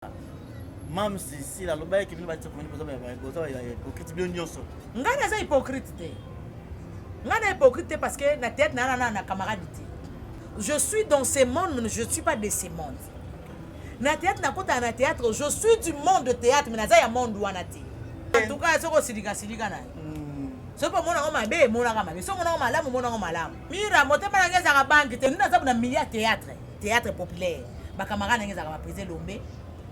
Mams Sila alobaki bino batia komani boza boza ya hypocrite bino nyonso. Ngai naza hypocrite te. Ngai na hypocrite te parce que na théâtre na na na camarade te. Je suis dans ce monde mais je suis pas de ce monde. Na théâtre na kota na théâtre, je suis du monde de théâtre mais naza ya monde wana te. En tout cas soko silika silika na. Hmm. Soki omona ngo mabe emonaka mabe, soki omona ngo malamu omona ngo malamu. Mira motema na ngai ezalaka banque te, naza na milieu ya théâtre. Théâtre populaire ba camarades ndenge ezalaka ba président Lombe,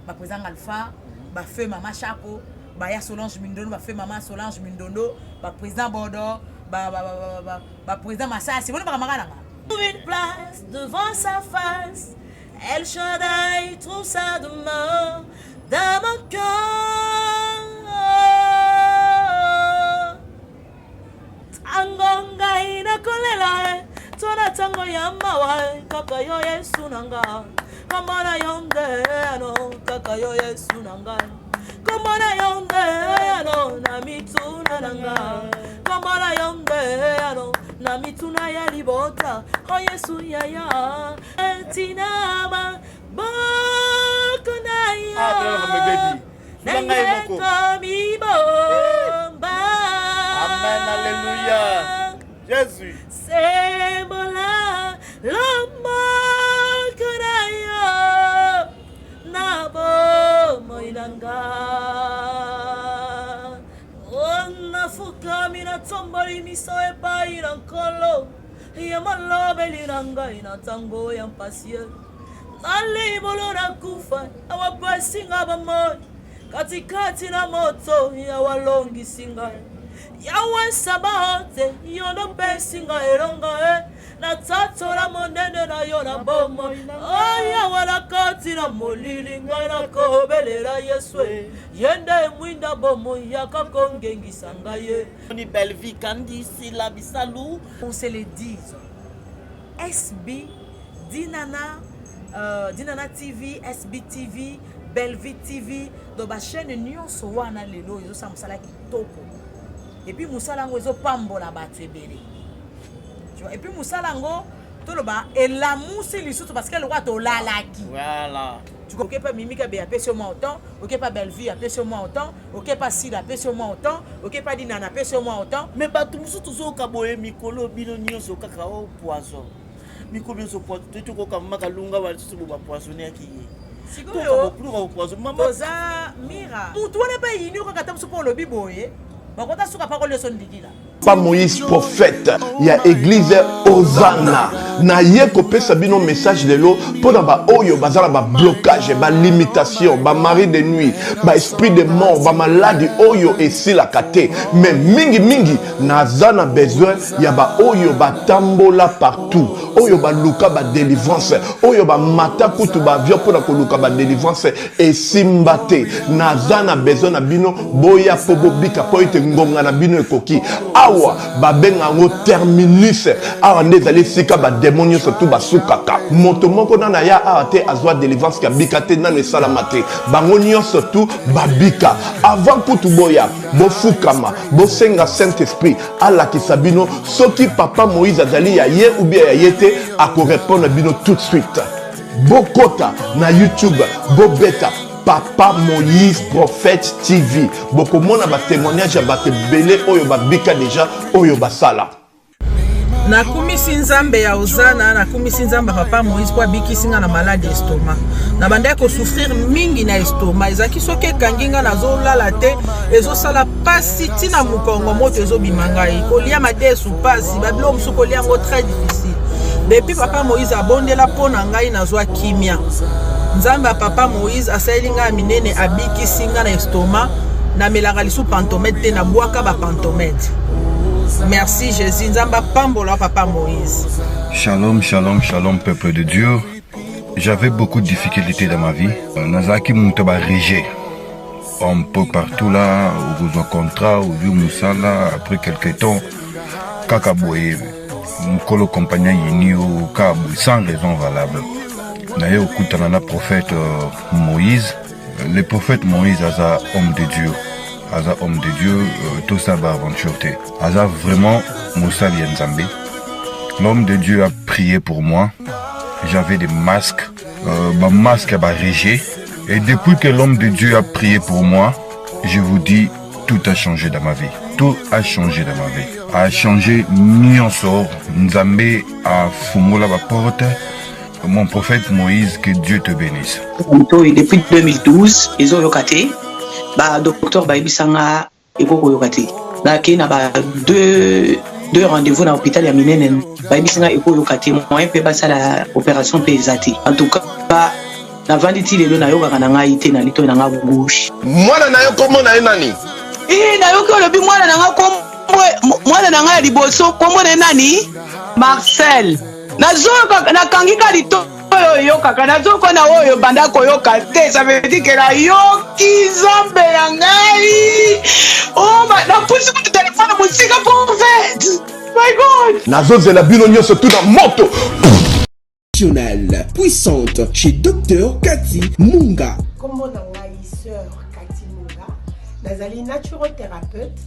ba président Alpha, ba feu mama Chako, ba ya Solange Mindondo, ba feu mama Solange Mindondo, ba président Bodo, ba ba ba ba, ba président Masasi, boni ba camarades nanga. Une place devant sa face, El Shaddai trouve sa demeure dans mon cœur. Tango ngai nakolela eh, to na tango ya mawa eh, kaka yo Yesu na nga kombo na yo nde ano kaka yo Yesu na ngai kombo na yo nde ano na mituna na nga kombo na yo nde ano na mituna ya libota o oh, Yesu yaya ntina maboko na yo ah, Na ngai moko. Mibomba. Amen, alléluia. Jésus. Sembola loboko na yo na bomoi na nga. Oh, nafukami natomboli miso epai na Nkolo, ye molobeli na ngai na ntango ya mpasi. Na libolo na kufa awa pasi nga bomoi katikati na moto yawe alongisi ngai yawe sabaote yo nde opesi ngai elonga e natatola monene na yo na bomoi o yawe na kati na molili ngai nakobelela yesu e ye nde mwinda bomoi yaka kongengisa ngai ye Ni Bellevue Kandi Sila Bisalu on se le dise SB Dinana euh, Dinana TV SB TV Bellevue TV donc ba chaîne nyonso wana lelo ezosala mosala kitoko et puis mosala yango ezopambola bato ebele tu vois et puis mosala yango toloba elamusi lisusu parce que lokola tolalaki voilà oke pa Mimi Kabe apesi yo mwa autant oke pa Bellevue apesi yo mwa autant oke pa Sila apesi yo mwa autant oke pa Dinana apesi yo mwa autant mais bato mosusu tozoyoka boye mikolo bino nyonso kaka o oh, poison mikolo nyonso poison toyi tokoka mama kalunga wa lisusu bo bapoisonneaki ye sikoyo toza mira motu wana mpe eyini yo kaka ta mosusu mpo olobi boye bakota suka mpa kolioso ndikila Pa Moïse prophète ya église Hosanna na ye kopesa bino message lelo mpo na baoyo baza na bablocage balimitation bamari de nuit baesprit de mort bamaladi oyo esilaka te mais mingimingi naza na besoin ya baoyo batambola partout oyo baluka badelivrance oyo bamata kutu baavion mpo na koluka badelivrance esimba te naza na besoin na bino boya mpo bobika mpo ete ngonga na bino ekoki awa babenga yango terminus awa nde ezali esika bademo nyonso tu basukaka moto moko nano aya awa te azwa delivrance kabika te nano esalama te bango nyonso tu babika avant kutu boya bofukama bosenga saint esprit alakisa bino soki papa moïse azali ya ye ou bien ya ye te akorepondre bino tout de suite bokota na youtube bobeta papa moïse prophète tv bokomona batémoignage ya bato ebele oyo babika deja oyo basala Nakumisi Nzambe ya Ozana, nakumisi Nzambe ya papa Moïse mpo abikisi nga na malade estomac. Nabandaki kosouffrir mingi na estomac, ezalaki soki ekangi nga nazolala te, ezosala pasi ntina mokongo, moto ezobima ngai, kolia madesu pasi, babiloko mosusu kolia yango très difficile. Depuis papa Moïse abondela mpo na ngai nazwa kimia. Nzambe ya papa Moïse asaleli ngai ya minene, abikisi ngai na estomac, namelaka lisusu pantomètre te, nabwaka ba pantomètre. Merci Jésus, Nzambe apambola papa Moïse. Shalom, shalom, shalom, peuple de Dieu. J'avais beaucoup de difficultés dans ma vie. Nazalaki moto ba rejet. Un peu partout là, okozwa contrat, ozwi mosala, après quelque temps, kaka boye, mokolo compagnie ayini yo, kaka boye, sans raison valable. Naye okutana na prophète euh, Moïse. Le prophète Moïse aza homme de Dieu. Aza homme de Dieu, euh, tout ça ba aventure te. Aza vraiment mosali ya Nzambe. L'homme de Dieu a prié pour moi. J'avais des masques, euh, ba masques ya ba rejet. Et depuis que l'homme de Dieu a prié pour moi, je vous dis, tout a changé dans ma vie. Tout a changé dans ma vie. A changé nyonso. Nzambe afungola ba porte. Mon prophète Moïse, que Dieu te bénisse. Depuis 2012, ezoyoka te. Ba docteur bayebisa nga ekoki koyoka te. Nakei na ba deux rendez-vous na hôpital ya minene, bayebisi nga ekoyoka te, moyen mpe basala opération mpe eza te. En tout cas, navandi ti lelo nayokaka na ngai te na litoi na nga gauche. Mwana na yo kombo na ye nani? Ee, nayoki olobi mwana na nga kombo, mwana na ngai ya liboso kombo na ye nani? Marcel. Nazoyoka, nakangi ka litoi oyo oyokaka, nazoyoka na oyo banda koyoka te. Ça veut dire que nayoki Nzambe na ngai. Oh, napusi kutu telefone mosika, prophète. My God. Nazozela bino nyonso tu na moto. Puissante chez Dr Cathy Munga. Kombo na ngai sœur Cathy Munga, nazali naturothérapeute,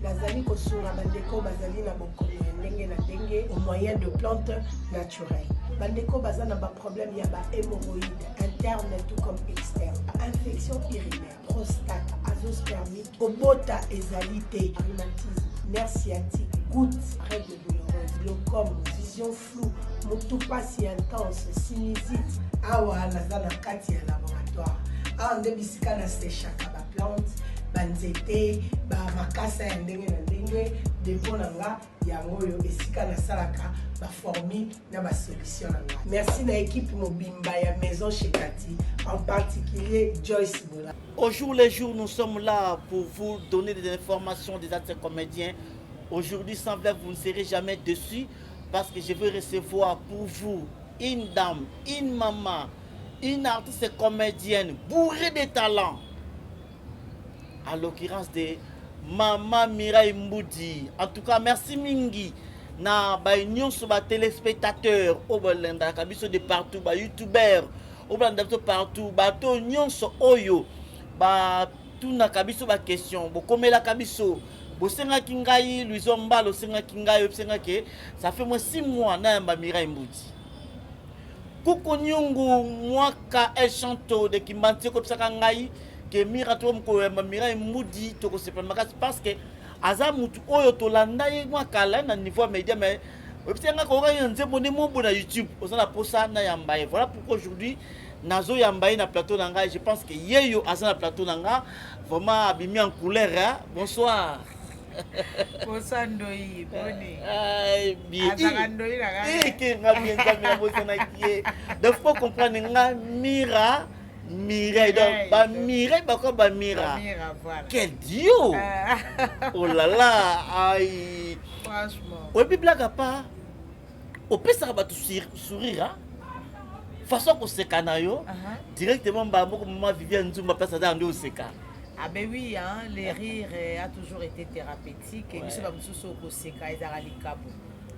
nazali kosunga bandeko bazali na bokono ya ndenge na ndenge au moyen de plantes naturelles. Bandeko baza na baproblème ya ba hémorroïdes interne tout comme externe, infection urinaire, prostate, azoospermie, kobota ezali te, rhumatisme, nerf sciatique, goutte, règle douloureuse, glaucome, vision floue, motu pasi intense, sinusite. Awa naza na kati ya laboratoire, awa nde bisika nasechaka baplante, banzete, bamakasa ya ndenge na ndenge. Depo na nga yango oyo, esika nasalaka baformule na basolution na nga. Merci na équipe mobimba ya Maison chez Kati, en particulier Joyce Bola. Au jour le jour, nous sommes là pour vous donner des informations des acteurs comédiens. Aujourd'hui, sans blague, vous ne serez jamais déçus parce que je vais recevoir pour vous une dame, une maman, une artiste comédienne bourrée de talent. À l'occurrence de Maman Mireille Mboudi. En tout cas, merci mingi. Na ba nyonso ba téléspectateurs, oyo balandaka biso de partout, ba youtubeurs, oyo balanda biso partout, bato nyonso oyo batunaka biso ba question, bokomelaka biso, bosengaki ngai Luizo Mbala, osengaki ngai, oyebisengaki ça fait moins 6 mois nayamba Mireille Mboudi. Kuku Nyungu Mwaka El Chanto de Kimbanti okobisaka ngai ke Mira to koyamba Mireille Mboudi, tokosepela makasi parce que aza mutu oyo tolanda ye mwa kala na niveau ya média, mais oyebisi nga koyoka ye na nzembo nde mobo na YouTube, oza na posa nayamba ye. Voilà pourquoi aujourd'hui nazoyamba ye na plateau na ngai. Je pense que ye yo aza na plateau na nga, vraiment abimi en couleur, hein? Bonsoir. Bonsoir Ndoi, boni. Bien. Azaka Ndoi na ngai. Eh, ke nga bien, Nzambe na bosanaki ye. Donc faut comprendre nga Mira Mireille. Donc ba Mireille bako ba Mira. Mira, voilà. Quel duo! Ah. Oh là là, aïe. Franchement. Oyebi blague à part, opesaka bato sourire, hein? Façon koseka na yo directement mbala moko mama Viviane Nzumba place aza nde oseka. Ah ben oui, hein, les rires a toujours été thérapeutique. Ouais. Biso bamosusu okoseka ezalaka likabo.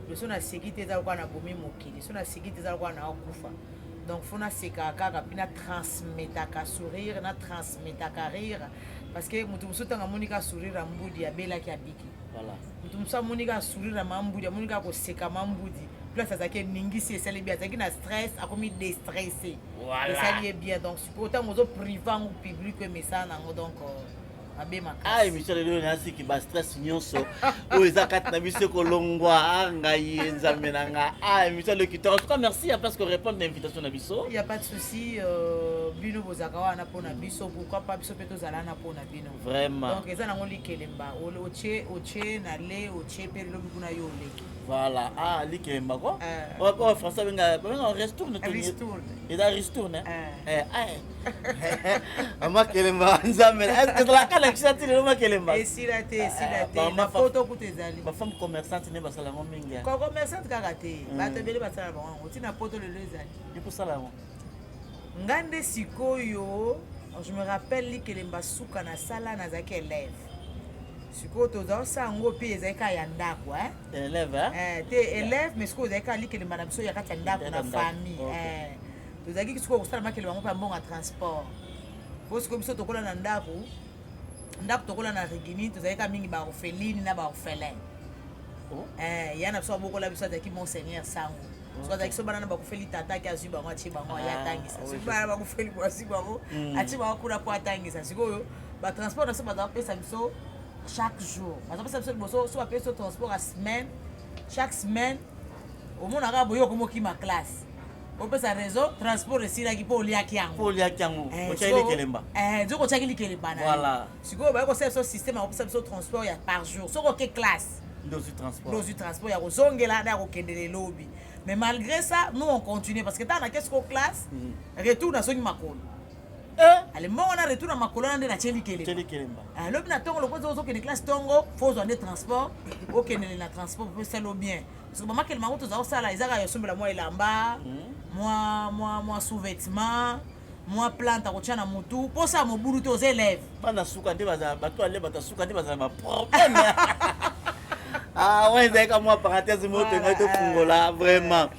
Loso naseki te eza lokola nabomi mokili, so naseki te eza lokola naokufa. Donc faut nasekaka kaka mpe natransmetaka sourire, natransmetaka rire, parce que moto mosusu ntango amoni kaka sourire ya Mbudi, abelaki abiki. Moto mosusu amoni kaka sourire ya Mambudi, amoni kaka koseka Mambudi, place azalaki eningisi, esali bien. Azalaki na stress, akomi déstressé. Esali ye bien. Donc sikoyo ntango ozoprive yango public oyo emesana nango, donc mabe makasi. Ah, émission lelo nasiki ba stress nyonso oyo eza kati na biso ekolongwa. Ah, ngai ye Nzambe na nga. Ah, émission lelo kitoko. En tout cas, merci ya parce que répondre na invitation na biso. Il y a pas de souci, bino bozalaka wana mpona biso, pourquoi pas biso mpe tozala wana mpona bino. Vraiment. Donc eza nango likelemba, otie na le otie mpe lobi kuna yo oleki. Voilà. Ah, likelemba quoi. Oh, oh, français benga benga ristourne. Ristourne. Eza ristourne. Eh, ah. Makelemba Nzambe. Est-ce que ezalaka na kisa ti lelo makelemba? Esila te, esila te. Na poto kutu ezali. Ba femme commerçante nde basala yango mingi. Commerçante kaka te, bato ebele basala bango yango ntina poto lelo ezali. Ekosala yango. Nga nde sikoyo je me rappelle likelemba suka nasala, nazalaki élève. Sikoyo toza kosala yango mpe ezalaki kaka ya ndako, hein? Élève, hein? Eh, te élève, mais sikoyo ezalaki kaka likelemba na biso ya kati ya ndako na famille. Eh, tozalaki sikoyo kosala makelemba yango mpe ya mbongo ya transport, po sikoyo biso tokola na ndako, ndako tokola na Rigini, tozalaki kaka mingi baorpheline na baorphelin. Oh. Eh, ya na biso abokola biso azalaki monseigneur Sango. Soki azalaki so bana na bakufeli tata ake azwi bango atie bango aye Ah, atangisa. oui, Soki je bana bakufeli bo azwi bango atie bango kuna mpo atangisa. Sikoyo batransport na biso baza kopesa biso chaque jour, baza kopesa biso liboso so bapesi biso transport ya semaine, chaque semaine omonaka boye okomi okima classe, opesa raison transport esilaki mpo oliaki yango. Mpo oliaki yango. Eh, otyaki likelemba. Eh, nzoki otiaki likelemba na yo. Voilà. Sikoyo baye kosala biso système ya kopesa biso transport ya par jour. Soki oke classe, nde ozwi transport. Nde ozwi transport ya kozongela na ya kokendela elobi. Mais malgré ça, nous on continue, parce que ntango nake siko classe, retour nazongi makolo. Eh, ale mbongo na retour na makolo wana nde natie likelemba. Otyaki likelemba. Ah, lobi na ntongo lokola ozokende classe ntongo, fo ozwa nde transport, okendele na transport mpo esala bien, parce que bamakelema yango toza kosala eza kaka yosombela mwa elamba, mwa sous-vêtement, mwa plante akotia na motu mpo osala mobulu te, oza élève. Bana suka nde bazala bato ale, bato ya suka nde bazala baproblème. Ah ouais, ezalaki mwa parenthèse moko tongai tofungola vraiment.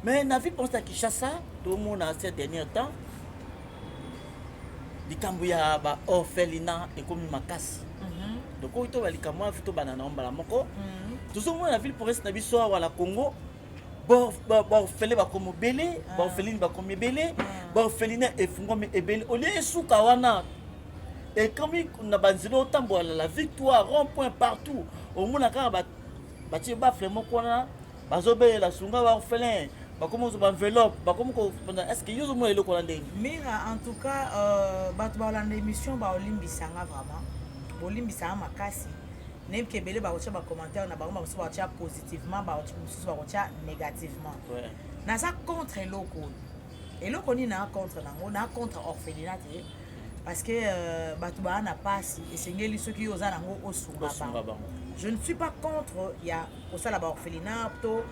Mais na vie pense ya Kinshasa, tomona ces dernier temps likambo ya baorphelinat ekomi makasi. Donc oyo toba likambo wana, tobanda na mbala moko. Tozomona na ville province na biso awa na Congo, baorphelin bakomi ebele, baorpheline bakomi ebele, baorphelinat efungwami ebele. Olie esuka wana, ekomi na banzela otambola la Victoire, rond point, partout omona kaka batie baffle moko wana, bazobelela sunga baorphelin, bakomi kozwa baenveloppe, bakomi ko. Est ce que yo ozomona eloko wana ndenge? Mira, en tout cas bato balanda émission baolimbisanga vraiment, bolimbisanga makasi. Nayebi ke ebele bakotia bacommentaire na bango, bamosusu bakotia positivement, mosusu bakotia négativement. Naza contre eloko oyo. Eloko nini naa contre nango? Naa contre orphelinat te, parce que bato baa na pasi, esengeli soki yo oza nango osunga osunga bango. Bango. Je ne suis pas contre ya kosala baorphelinat to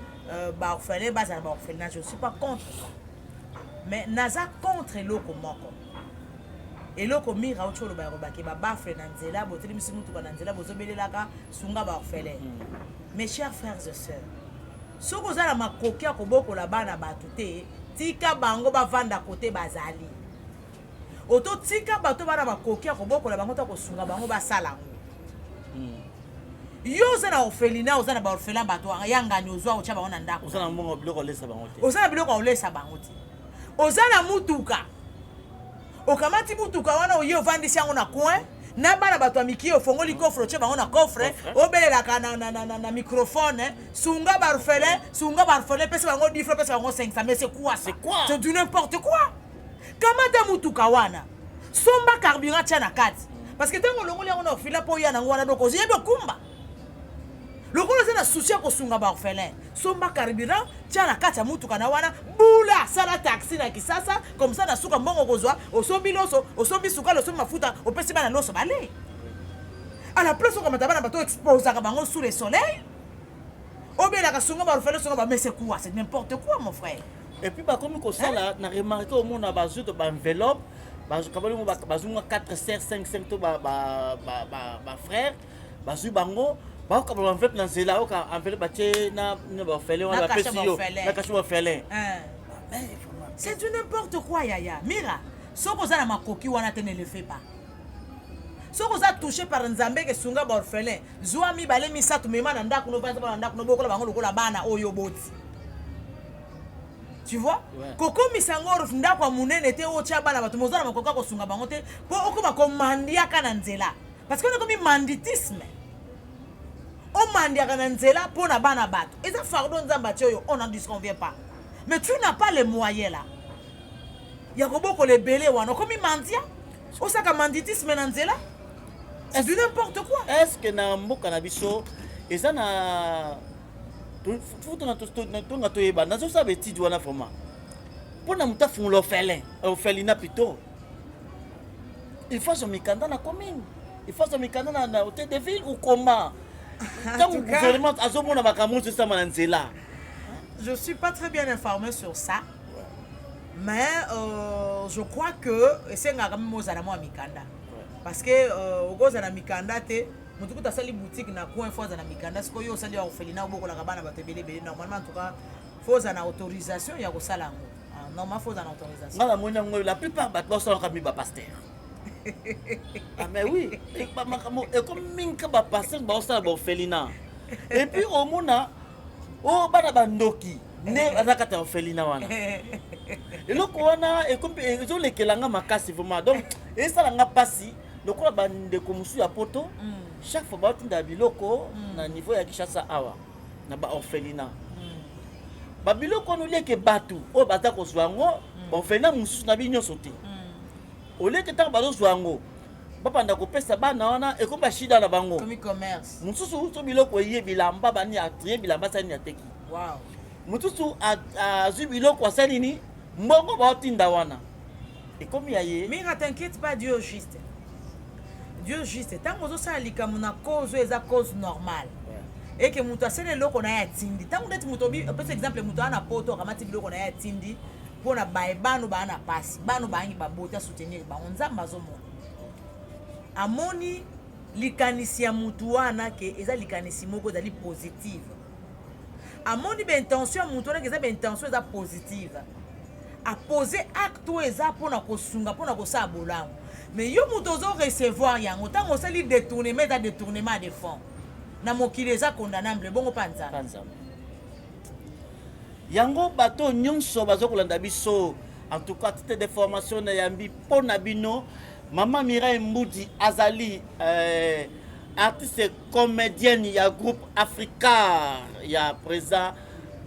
baorphelin bazala baorphelinat, je ne suis pas contre ça. Mais naza contre eloko moko, eloko Mira oti oloba ya kobake babaffle na nzela, botelemisi mutuka na nzela, bozobelelaka sunga baorphelin. Mes chers frères et sœurs, soki oza na makoki ya kobokola bana bato te, tika bango bavanda kote bazali. Oto tika bato bana makoki ya kobokola bango to kosunga bango basala yango. Yo oza na orphelinat, oza na baorphelin, bato ya ngani ozwa otya bango na ndako. Oza na mbongo biloko olesa bango te. Oza na biloko ya kolesa bango te, oza na mutuka, okamati mutuka wana, oye ovandisi yango na coin na bana bato ya mikie, ofongoli coffre, otie bango na coffre, Coffre. obelelaka na microphone, eh, sunga baorphelin, sunga baorphelin, pesa bango 10 francs, pesa bango 500. Mais c'est quoi ça? C'est quoi? C'est du n'importe quoi. Kamata mutuka wana, somba carburant, tia na kati, parce que ntango olongoli yango na orphelinat mpo oya nango wana, donc oyebi okumba lokola oza na souci ya kosunga baorphelin, somba carburant, tia na kati ya mutuka na wana, bula, sala taxi na Kisasa. Comme ça na suka mbongo kozwa, osombi loso, osombi sukali, osombi mafuta, opesi bana loso bale. À la place okamata bana bato exposaka bango sous le soleil, obelaka sunga baorphelin, sunga ba, mais c'est quoi? C'est n'importe quoi, mon frère. Et puis bakomi kosala na remarque, omona bazwi to baenveloppe, kabali mo bazwi mwa 4 sœurs, 5 5 to bafrère, bazwi bango, bakoka baenveloppe na nzela, oka enveloppe batie na baorphelin wana. Na cachet bapesi yo baorphelin. Na cachet baorphelin. Hein. C'est du n'importe quoi, yaya Mira. Soki oza na makoki wana te, ne le fais pas. Soki oza touché par Nzambe ke sunga baorphelin, zwa mibale, misato, mema na ndako, novanda na ndako, nobokola bango lokola bana oyo oboti, tu vois? Kokomisa yango ndako ya monene te, otya bana bato moza na makoki ya kosunga bango te, mpo okoma komandiaka na nzela, parce que wana ekomi mendicisme. Omandiaka na nzela mpo na bana bato, eza fardeau Nzambe atie oyo, on n'en disconvient pas, mais tu n'as pas les moyens là ya kobokola ebele wana, okomi mendiant, osaka mendicisme na nzela, c'est du n'importe quoi. Est ce que na mboka na biso eza na tonga toyeba? Nazosala baétude wana vraiment mpo na moto afungola orphelin, orphelinat plutôt, il faut azwa mikanda na commune, il faut azwa mikanda na hôtel de ville ou comment? Ntango gouvernement azomona makambo nyonso esama na nzela. Je suis pas très bien informé sur ça, mais je crois que esengaka meme ozala mwa mikanda, parce que okozala na mikanda te. Motu kuta asali boutique na coin, fo aza na mikanda. Sikoyo osali ya orphelinat, obokolaka bana bato ebele ebele, normalement en tout cas fo ozala na autorisation ya kosala yango. Ah, normalement fo ozala na autorisation. Nga namoni yango, la plupart bato basalaka mi bapasteur. Ah mais oui, makambo ekomi mingi ka bapasteur baosala baorphelinat. Et puis omona oyo bana bandoki. Nde aza kati ya orphelinat wana. Eloko wana ekomi ezolekela nga makasi vraiment. Donc esala nga mpasi lokola bandeko mosusu ya poto, chaque fois baotinda biloko na niveau ya Kinshasa awa na baorphelinat. Babiloko wana, olieke bato oyo baza kozwa yango, baorphelinat mosusu na bi nyonso te, olieke ntango bazozwa yango, babanda kopesa bana wana, ekomi bashida na bango. Komi commerce. Mosusu so biloko eye, bilamba bani, atrie bilamba, asali nini, ateki. Mosusu azwi biloko, asali nini, mbongo baotinda wana ekomi ya ye. Mira, t'inquiète pas, Dieu est juste, Dieu est juste. Ntango ozosala likambo na cause oyo eza cause normale, eke moto asali eloko na ye, atindi, ntango neti moto opesa exemple, moto aa na poto, akamati biloko na ye, atindi mpona baye bano baa na pasi, bano bayangi baboti, asoutenir bango. Nzambe azomona, amoni likanisi ya mutu wana ke eza likanisi moko ezali positive. Amoni baintention ya mutu wana ke eza baintention eza positive, apose acte oyo eza mpona kosunga, mpona kosala bolamu. Mais yo moto ozo recevoir yango, ntango osali détournement, eza détournement de fonds. Na mokili eza condamnable, bongo mpa Nzambe? Nzambe. Yango bato nyonso baza kolanda biso, en tout cas titre de formation na yambi mpo na bino, mama Mireille Mbudi azali artiste comédienne ya groupe Africar ya président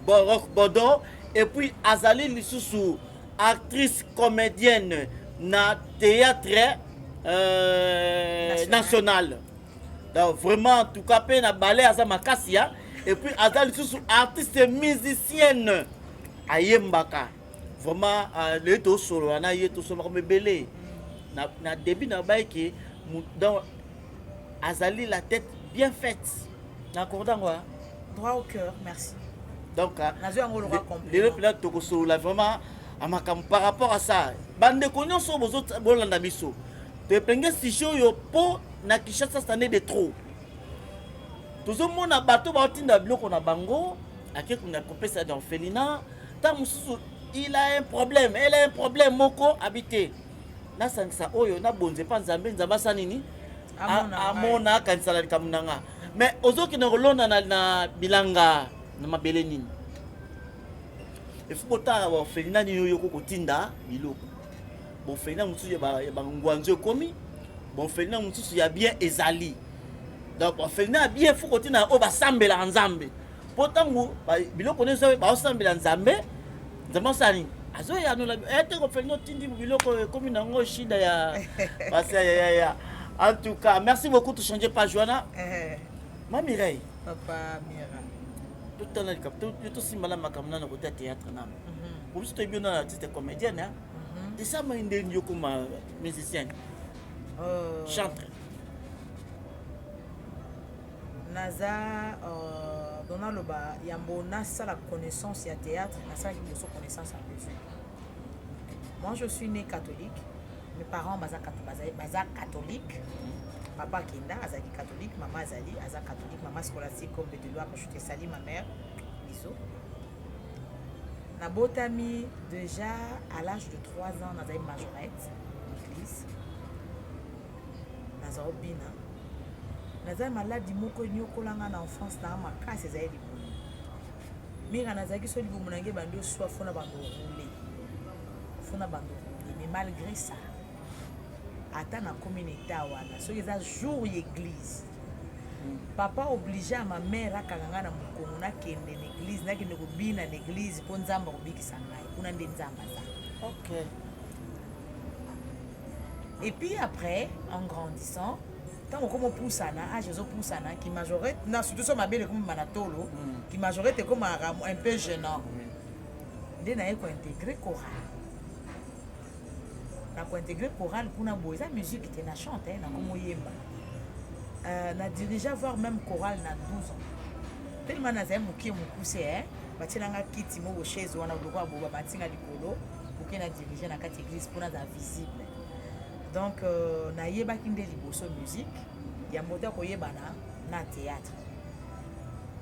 Borok Bodo, et puis azali lisusu actrice comédienne na théâtre national. Donc vraiment, en tout cas mpe na ballet aza makasi ya, et puis aza lisusu artiste musicienne, ayembaka vraiment. Lelo tosolola na ye, tosololaka ebele na début na bayeke. Donc azali la tête bien faite na accordango. Droit au cœur, merci. Donc nazwi yango loka. Lelo mpena tokosolola vraiment makambo par rapport à ça. Bandeko nyonso bolanda biso, toepenge sujet oyo mpo na Kinshasa c'en est de trop. Tozomona bato baotinda biloko na bango, ake kuna kopesa na orphelinat. Ntango mosusu il a un problème, elle a un problème moko, abi te, nasangisa oyo, nabonze mpa Nzambe, Nzambe asa nini, amona, akanisa na likambo na nga. Mais ozokende kolonda na bilanga na mabele nini? Efu botala baorphelinat nini oyo kotinda biloko. Baorphelinat mosusu ya bangwanzo ekomi, baorphelinat mosusu ya bien ezali. Donc orphelinat ya bien, faut kotinda oyo basambelaka Nzambe, mpo ntango biloko nyonso baosambela Nzambe, Nzambe osala nini? Azoyanola ete orphelinat otindi biloko ekomi nango shida ya basi ya. En tout cas, merci beaucoup. Tochange page wana. Ma Mireille. Papa Mira. Totala likambo, tosimbala makambo nano kota théâtre nano. Obiso toyebi yo nano artiste comédienne. Esamai ndenge yo koma musicienne, chantre? Naza don, naloba yambo nasala connaissance ya théâtre, nasalaki liboso connaissance ya musique. Moi, je suis né catholique. Mes parents baza catholique. Papa akenda, azalaki catholique. Mama azali, aza catholique, mama Scolastique comme de loi. Je te salue, ma mère, bisous. Nabotami déjà à l'âge de 3 ans, nazali majorette église, naza obina. Naza maladi moko enyokolanga na enfance na makasi, ezali libumu. Mira, nazalaki so libumu na ngai ebandi oswa, faut na bando roule, faut na bando roule. Mais malgré ça, ata nakomi na état wana, soki eza jour ya église, papa oblige ya ma mère akanga ngai na mokongo, nakende na église, nakende kobina na église, mpo Nzambe akobikisa ngai kuna nde Nzambe aza. Et puis après, en grandissant, ntango okoma opusana, âge ezopusana, ki majorette na surtout so mabele ekomema na tolo, ki majorette ekomaka un peu gênant, nde naye kointégrer chorale. Na kointégrer chorale kuna boye, eza musique te, na chante, nakoma oyemba, na dirige avoir même chorale na 12 ans, tellement nazali mokie, mokuse. Batielanga kiti moko, chaise wana lokola boba, batinga likolo oke na dirige na kati église mpona aza visible. Donc nayebaki nde liboso musique, yambo te koyebana na théâtre.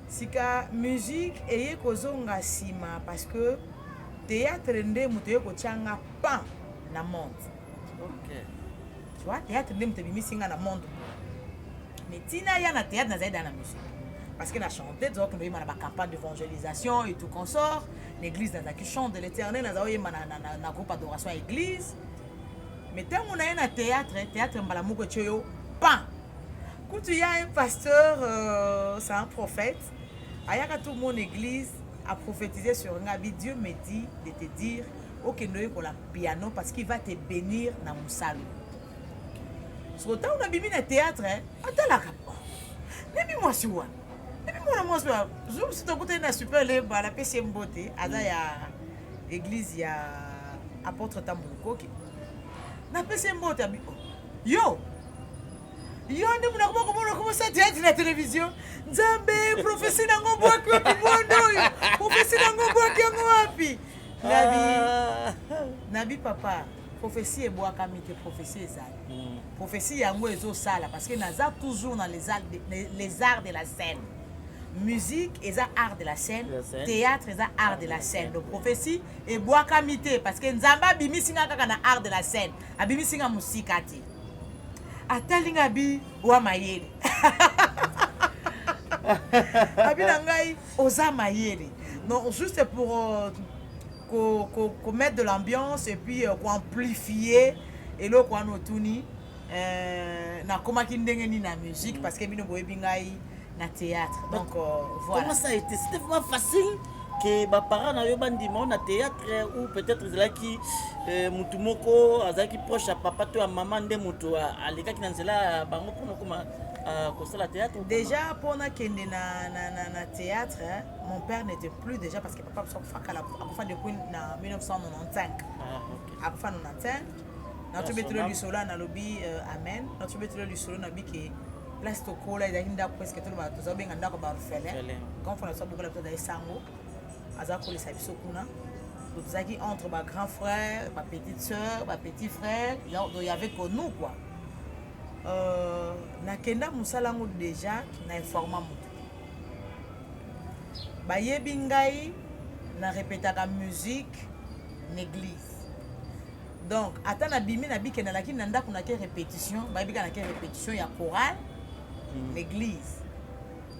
Sika musique eye kozonga nsima parce que théâtre nde moto eye kotianga pan na monde. Tu vois, théâtre nde moto ebimisi nga na monde. Mais ntina ya na théâtre, nazali da na musique. Parce que na chanté, tozalaki koyemba na bacampagne d'évangélisation et tout consort. Na église nazalaki chant de l'Éternel, nazalaki koyemba na groupe adoration ya église. Mais ntango naye na théâtre, théâtre mbala moko etie yo pan. Kutu ya un pasteur, c'est un prophète, ayaka tout mon église a prophétisé sur nga, bi Dieu me dit de te dire okende oyekola piano parce qu'il va te bénir na mosalo. Soko ntango nabimi na théâtre, atalaka nayebi mwasi wana, nayebi mwana mwasi wana. Jour mosusu tokutani na Super Lemba, napesi ye mbote, aza ya église ya apôtre Tambulukoki. Napesi ye mbote, abi oh, yo yo nde monako bakomona komosala théâtre na télévision. Nzambe, prophétie nango bwaki wapi? Mwanda oyo, prophétie nango bwaki yango wapi? Nabi papa, prophétie ebwakami te, prophétie ezali, prophétie yango ezosala, parce que naza toujours dans les arts de la scène. Musique eza art de la scène, théâtre eza art de la scène. Donc prophétie ebwakami te, parce que Nzambe abimisi nga kaka na art de la scène, abimisi nga mosika te. Atali nga, abi wa mayele, abi na ngai oza mayele. Non, juste pour ko mettre de l'ambiance et puis koamplifier eloko wana otuni, nakomaki ndenge nini na musique, parce que bino boyebi ngai na théâtre. Donc voilà. Comment ça a été? C'était vraiment facile que baparent na yo bandima o na théâtre, ou peut-être ezalaki mutu moko azalaki proche ya papa to ya mama nde mutu alekaki na nzela ya bango mpona okoma kosala théâtre? Déjà, mpona kende na théâtre, hein, mon père n'était plus déjà, parce que papa biso akufa kala, akufa depuis na 1995. Ah, okay. Akufa 95. Natobetelo lisolo, nalobi amen. Natobetelo lisolo, nabi ke place tokola ezalaki ndako presque toloba tozabenga ndako baorphelin. Grand frère na biso abokola biso, azali sango, aza kolisa biso kuna. Tozalaki entre bagrand frère, bapetite sœur, bapetit frère, donc il y avait que nous quoi. Nakenda mosala yango déjà na informa motu, bayebi ngai na répétaka musique na église. Donc ata nabimi, nabike, nalaki na ndako, nake répétition, bayebi kaka nake répétition ya chorale l'église.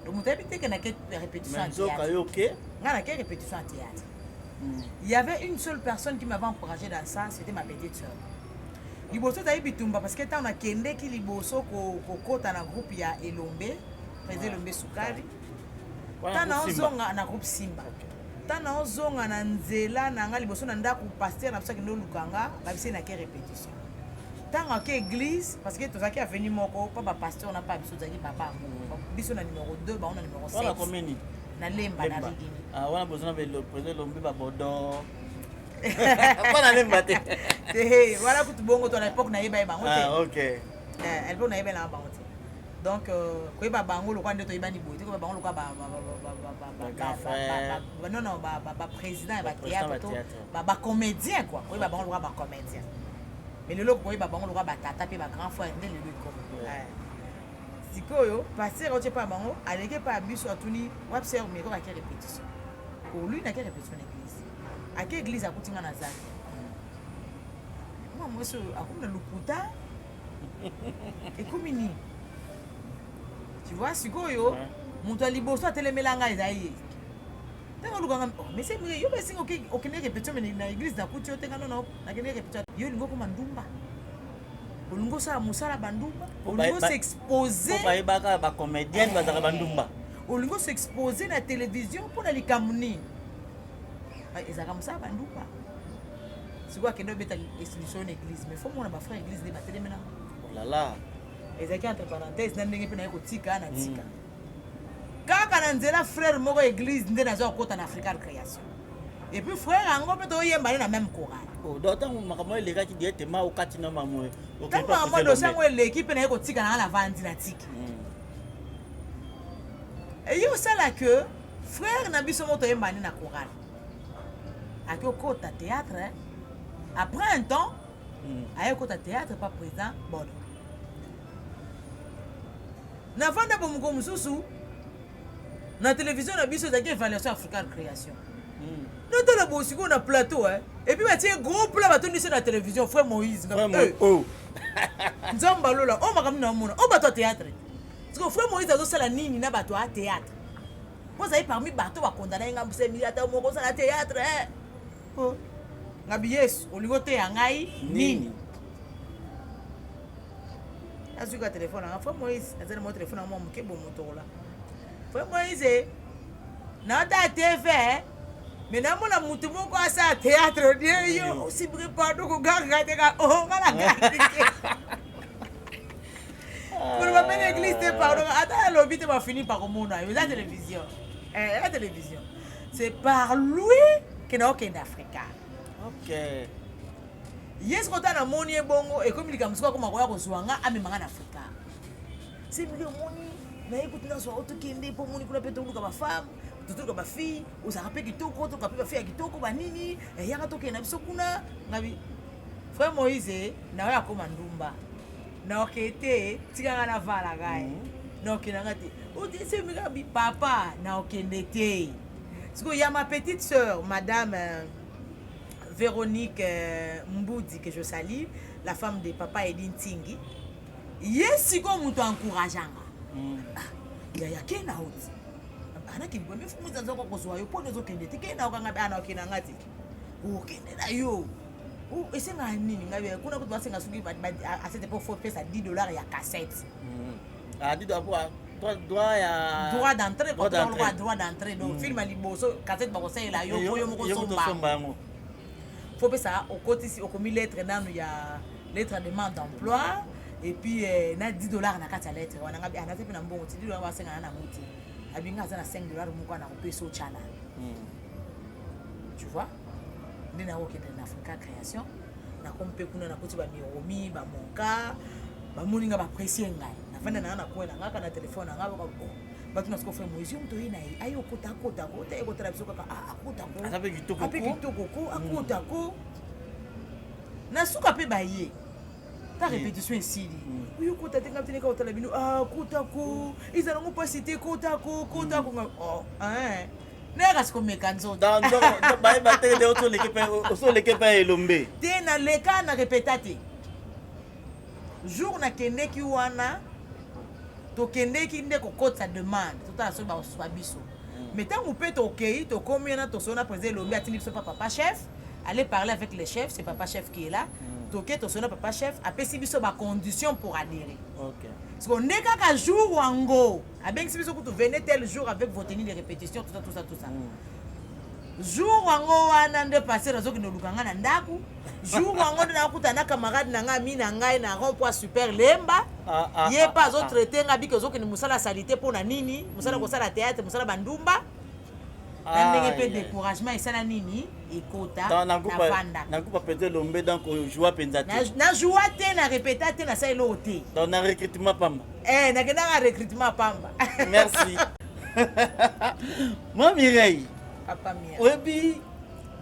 Donc moto ayebi te ke nake répétition ya théâtre. Ngai nake répétition ya théâtre. Il y avait une seule personne qui m'avait encouragé dans ça, c'était ma petite sœur. Liboso ezali bitumba, parce que ntango nakendeki liboso kokota na groupe ya Elombe, président Elombe Sukari, ntango naozonga na groupe Simba, ntango naozonga na nzela na nga liboso na ndako, pasteur na biso akende oluka nga, babisi nake répétition. Ntango ake église, parce que tozalaki avenue moko mpo bapasteur na pa biso tozalaki baba, biso na numéro 2, bango na numéro 7 na Lemba, na Rigini. Wana boza na président Elombe, babodo mpona Lemba te? Te, wana kutu bongo to na époque nayeba ye bango te. À l'époque nayeba na bango te. Donc koyeba bango lokwa nde toyebani boye te, koyeba bango lokwa non, baprésident ya bathéâtre to bacomédien quoi, koyeba bango lokwa bacomédien. Mais lelo koyeba bango lokwa batata mpe bagrand frère nde lelo ekoma. Sikoyo pasteur otie mpa bango, aleki epa ya biso, atuni wapi sœur Miro ake répétition. Olui nake répétition na église, ake église, akuti nga na zaki. Mwa mwasi oyo akomi na lokuta, ekomi nini? Tu vois, sikoyo moto ya liboso atelemela ngai ezali ye. Ntango olukanga, monsieur Mire, yo basinga okende répétition, mais na église nakuti yo te. Nga nono, nakende répétition. Yo olingi okoma ndumba, olingi osala mosala bandumba, olingi os'expose. Bayebaka bacomédienne bazalaka bandumba. Olingi os'expose na télévision mpo na likambo nini? Ezalaka mosala bandumba. Sikoyo akende obeta institution na église, mais faut mona bafrère église nde batelemela. Olala. Ezalaki entre parenthèse na ndenge mpe naye kotika na tika kaka na nzela frère moko église nde nazwa kokota na African Création. Et puis frère yango mpe toyemba nde na même chorale. Donc ntango makambo elekaki directement, okati na mamwe? Ntango makambo dossier yango eleki mpe naye kotika nanga, navandi na tiki. Eye osala ke frère na biso moko toyemba nde na chorale ake okota théâtre. Après un temps, aye okota théâtre pa président Bodo. Navanda bo moko mosusu na télévision na biso, ezalaki évaluation African Création. Notala bo sikoyo na plateau, et puis batie gros plat, batondisi na télévision frère Moïse. Nzambe alola oyo makambo na omona oyo bato ya théâtre. Sikoyo frère Moïse azosala nini na bato ya théâtre? Mpo ozali parmi bato bakondana ye nga mosemi ata moko osala théâtre eh. Oh. Ngabi Yesu olingi oteya ngai nini? Nazwi ka telefone nanga frère Moïse azali mwa telefone nanga mwa moke bo motorola. Frère Moïse naota TV eh. Mais namona mutu moko asala théâtre die yo osibri pardon koganga te ka oh nga na gangi te. Koloba mpe na église te pardon ata alobi te bafini pa komona yo eza télévision. Eh, eza télévision. C'est par lui que naokende Afrika. Ok. Ye soki ota namoni ye bongo ekomi likambo soki akoma koya kozwa nga amema nga na Afrika. Semili omoni naye kutu nazwa o tokende mpo omoni kuna mpe toluka bafemme totoluka bafille ozalaka mpe kitoko toluka mpe bafille ya kitoko banini eyaka tokende na biso kuna ngabi frère Moïse nayo akoma ndumba naoke te tika nga navala ngai mhm. naokende nga te otesemikabi papa naokende te sikoyo ya ma petite sœur madame euh, Véronique euh, Mboudi que je salue la femme de papa Edi Ntingi ye sikoyo moto encourageanga mm. ah, yaya kenda oti anaki bomi fumuzi azoka kozwa yo mpona ozokende te kenda okanga ana okenda nga te okende na yo esengaka nini ngai kuna kutu basenga soki asete mpo fo pesa 10 dollars ya cassette mm. ah, droit ya droit d'entrée droit d'entrée droit d'entrée donc mm. film ya liboso cassette bakosalela yo po yo moko somba yango fo pesa okotisi okomi lettre nanu ya lettre ya demande d'emploi et puis eh, na 10 dollars na kati ya lettre wana ngai anaza mpe na mbongo ti 10 dollars basengana nango te abinga aza na 5 dollars moko ana kopesa otyana mm. tu vois nde nakokende na Africa Création nakomi mpe kuna nakoti bamiromi bamonka bamoni nga baapprécie ngai nafanda na nga na coin na nga kaka na telefone na nga oh, bato na siko frère Moïse yo moto oye na ye aye okota akota ko te ekotala biso kaka ah, akota ko aza mpe kitoko ape kitoko ko akota ko na suka mpe baye ta répétition esili mm. oyo kota te ngai teneka kotala bino ah kota ko ezala ngo mpasi te kota ko kota ko oh hein nayaka sikomeka nzoto bayeba te nde osoleke mpe elombe te naleka na repeta te jour nakendeki wana tokendeki nde kokotisa demande totala soki bakoswa biso mm. mais ntango mpe tokei tokomi wana tosolo na président elombe atindi biso pa papa chef aller parler avec le chef c'est papa chef qui est là mm. toke tosolo na papa chef apesi biso bacondition pour adhérer okay. siko nde kaka jour yango abengisi biso kutu venez tel jour avec vos tenues de répétition tout ça tout ça tout ça mm. jour yango wana nde pasteur azokende oluka ngai na ndako jour yango nde nakuta na camarade na ngai ami na ngai na rond point super lemba ah, ah, ye mpe ah, azotraite ngai bike ozokende mosala salite mpo na nini mosala mm. kosala théâtre mosala bandumba na ndenge mpe découragement esala nini ekota navanda na groupe mpenza elombe donc ojoua mpenza te najoua te na répéta te nasala eloko te donc na recrutement pamba eh nakendaka recrutement pamba merci ma mireille papa Mireille oyebi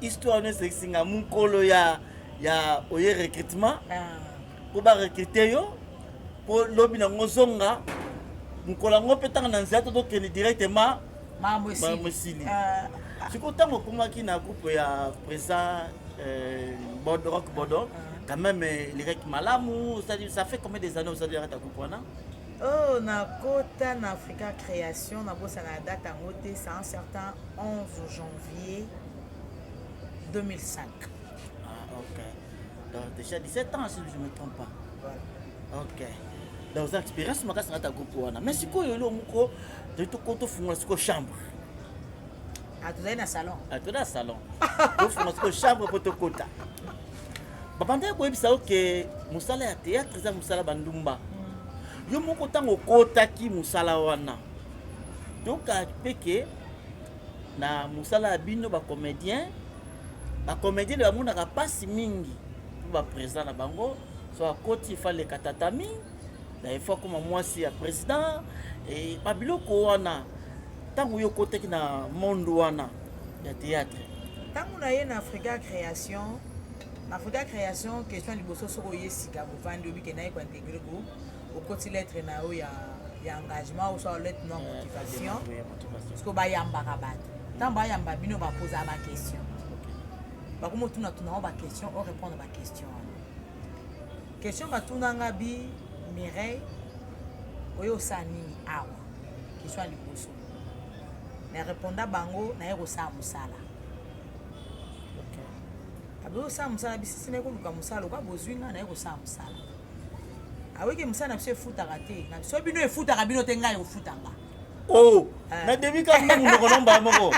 histoire no esekisi nga mokolo ya ya oye recrutement ah. mpo barecrute yo mpo lobi nango ozonga mokolo yango mpe ntango na nzela tozokende directement makambo esili ah. sikoyo ntango okomaki na groupe ya président euh, Bodo, Rock Bodo ah. Quand même, euh, lyrique malamu, ça, ça fait combien des années osali kata groupe wana? Oh, nakota na Africa Création, nabosana na date yango te, c'est un certain 11 janvier 2005. Ah, ok. Donc déjà 17 ans, si je ne me trompe pas. Voilà. Ok. Donc oza expérience makasi na kati ya groupe wana. Mais sikoyo eloko moko tofungola sikoyo chambre. Ah, tozali na salon. Ah, tozali na salon. Tofungola sikoyo chambre mpo tokota. Babandaki koyebisa yo ke mosala ya théâtre eza mosala bandumba. Mm. Yo moko ntango okotaki mosala wana, toyoka mpe ke na mosala ya bino bacomédien, bacomédien nde bamonaka mpasi mingi mpo baprésident na bango so akoti ifaleka tatami na ifo akoma mwasi ya président e babiloko wana ntango yo okotaki na monde wana ya théâtre ntango na ye na Africa Création na Africa Création question liboso soki oye sika bovandi oyebi ke naye kointegre groupe okoti lettre na yo ya, ya engagement ou soit lettre non motivation siko bayambaka bato ntango bayamba bino bapozaka baquestion bakomi otunatuna ngo baquestion orépondre baquestion wana question batuna nga bi Mireille oyo osala nini awa question ya liboso. Na reponda bango naye kosala mosala. Aboyi kosala mosala bisisi naye koluka mosala lokola bozwi ngai naye kosala mosala. Aweke mosala na biso efutaka te. Na biso bino efutaka bino te ngai ekofuta nga. Oh, eh. na début kaka nde monoko na mbala moko.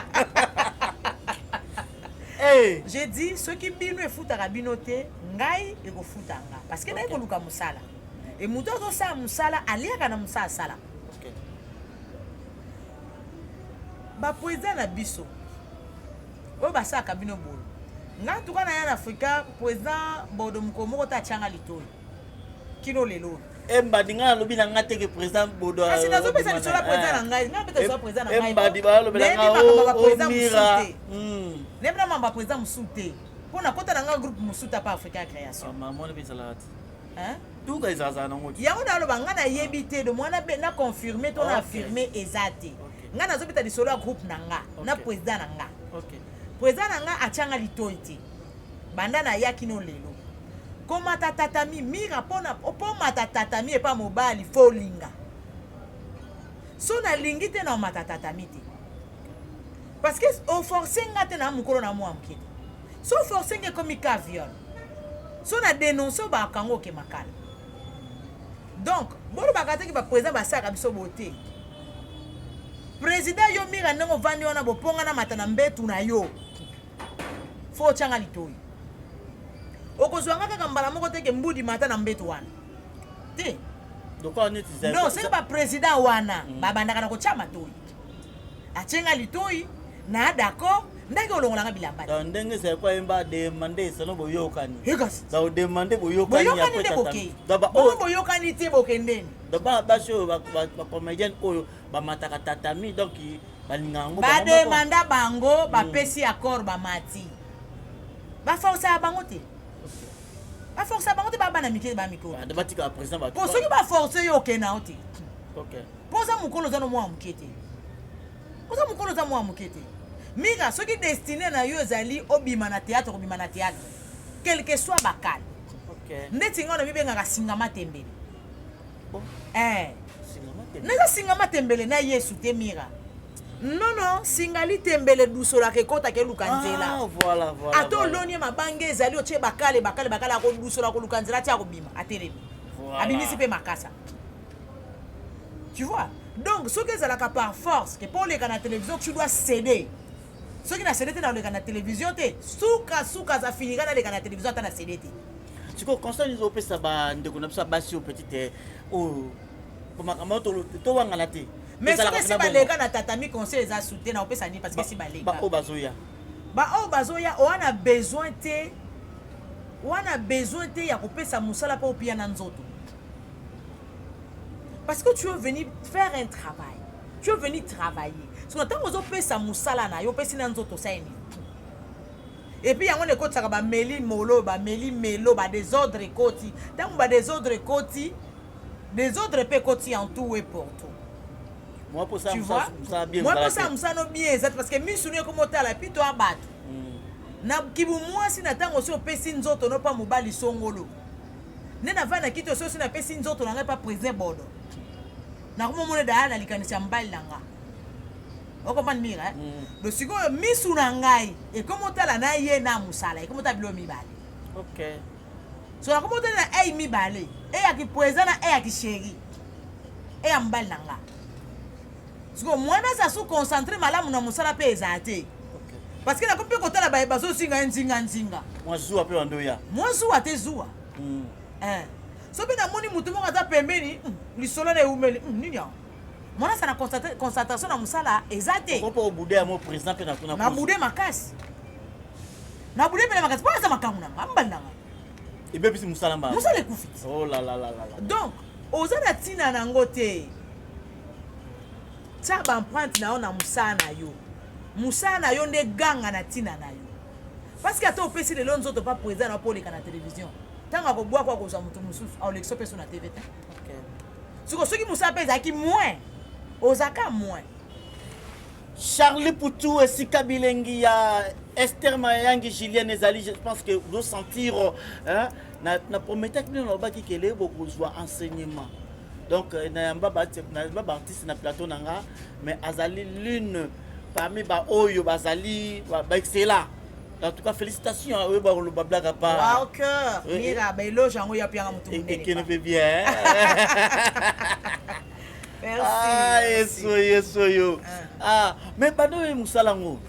Hey. J'ai dit soki bino efutaka bino te ngai ekofuta nga parce que naye koluka mosala. E moto azosala mosala aliaka na mosala asala. Okay. Ba president na biso oyo basalaka bino boye nga ntuka na ya na afrika president bodo mokolo moko te atyanga litoi kino lelo oyo embadi ngai nalobi na ngai teke président bodo kasi nazopesa lisolo ya président na ngai ngai apesa lisolo ya président na ngai embadi balobela nayebi makambo ya ngai président mosusu omira te nayebi na makambo ya président mosusu te mpo nakota na ngai groupe mosusu te apa afrika ya création mamona mpe ezalaka te Hein? Tuka ezalaka nango te. Yango naloba nga nayebi te do mwana na confirmer to na affirmer eza te. Nga nazobeta lisolo ya groupe na nga na président na nga. Président na nga atianga litoi te. Banda naya kino lelo. Komata tatami mira pona pomata tatami epa mobali fo linga. So nalingi te na omata tatami te. Parce que o forcer nga te na mukolo na mwa moke te. So forcer nga ekomi ka viol. So na denonce ba kango ke makala. Donc bolobaka te ke ba président basalaka biso bote. Président yo mira ndenge ovandi wana boponga na mata na mbetu na yo. Fo otyanga litoi. Okozwa nga kaka mbala moko te ke mbudi mata na mbetu wana. Te. Non, soki ba président wana babandaka na kotya matoi. Atye nga litoi na d'accord ndenge olongola nga bilamba te. Ndenge ezali ko ayemba demande esano boyokani. Ekasi. Za demande boyokani. Boyokani nde bokei. Bongo boyokani te bokendeni. Donc bana basi oyo ba comédienne oyo bamataka tatami donc balinga yango. Bademanda bango bapesi accord bamati. Baforsa bango te. Baforsa bango te ba bana mike ba mikolo. Batika président ba. Po soki baforce yo okenda yo te. Okay. Po oza mokolo oza no mwa moke te. Oza mokolo oza mwa moke te. Mira soki destine na yo ezali obima na théâtre obima na théâtre. Quel que soit bakale. Okay. Ndeti nga na mibengaka singama tembele. Oh. Eh. Naza singama tembele na Yesu te Mira. Non non, singali tembele dusolaka ekotaka eluka nzela. Ah, voilà, voilà. Ata oloni ye mabanga ezali otie bakale bakale bakale akodusola koluka nzela ti akobima atelemi. Voilà. Abimisi mpe makasa. Tu vois? Donc soki ezalaka par force que mpo oleka na télévision tu dois céder. Soki na céder te na oleka na télévision te, suka suka za finika naleka na télévision ata na céder te. Sikoyo conseil nini ozopesa bandeko na biso ya basi oyo petite oyo po makambo oyo towangana te. Mais soki esi baleka na tatami conseil eza su te na opesa nini parce que esi baleka. Ba oyo bazoya. Ba oyo bazoya oa na besoin te oa na besoin te ya kopesa mosala mpo opia na nzoto. Parce que tu es venu faire un travail. Tu es venu travailler. Soki ntango ozopesa mosala na yo opesi na nzoto osali nini? Et puis yango ekotisaka bameli molo bameli melo ba désordre ekoti ntango ba désordre ekoti désordre mpe ekoti en tout et pour tout. Moi pour ça, Tu vois? Moi pour ça mosala no bien eza te parce que misu no ekoma otala puis toa bato na kibu mwasi na ntango osi opesi nzoto no mpa mobali songolo nde navandi na kiti osi osi napesi nzoto na ngai mpa président bodo nakomomona daya na likanisi ya mobali na nga okomprendre mira eh? Mm. Do sikoyo misu na ngai ekomi otala na ye na mosala ekomi otala biloko mibale okay. So nakomi otala na ei mibale eyaki président na eyaki chéri eya mobali na nga sikoyo mwana aza su concentre malamu na mosala mpe ezala te parce que nakomi mpe kotala baye bazozinga ye nzinga nzinga mwa zuwa mpe bandoya mwa zuwa te zuwa Eh. So mpe namoni motu moko aza pembeni lisolo na ewumeli nini yango mwana aza na concentration na mosala eza te mpo obude yango président mpe na na bude makasi na bude mpe na makasi mpo aza makambo na nga mobali na nga ebebisi mosala mbala mosala ekufi oh la la la la donc oza na ntina nango te tia ba empreinte na yo na mosala na yo mosala na yo nde ganga na ntina na yo parce que ata opesi lelo nzoto pa président na yo mpo oleka na télévision ntango akobwaka akozwa moto mosusu aolekisa mpe so na tv te siko soki mosala mpe ezalaki moins ozalaka moins Charlie Poutou esika bilengi ya Esther Mayangi Julienne ezali je pense que vous sentir hein, na, na prometaki bino nalobaki kele bokozwa enseignement donc na yamba ba na yamba ba artiste na plateau na nga mais azali l'une Parmi ba oyo bazali ba, ba excella. En tout cas, félicitations oyo ba koloba blague à part. Wow, cœur. Mira, ba éloge yango ya pianga mutu munene. Ekene pe bien. Merci. Ah, yeso yeso yo. Ah, mais bando oyo musala ngo.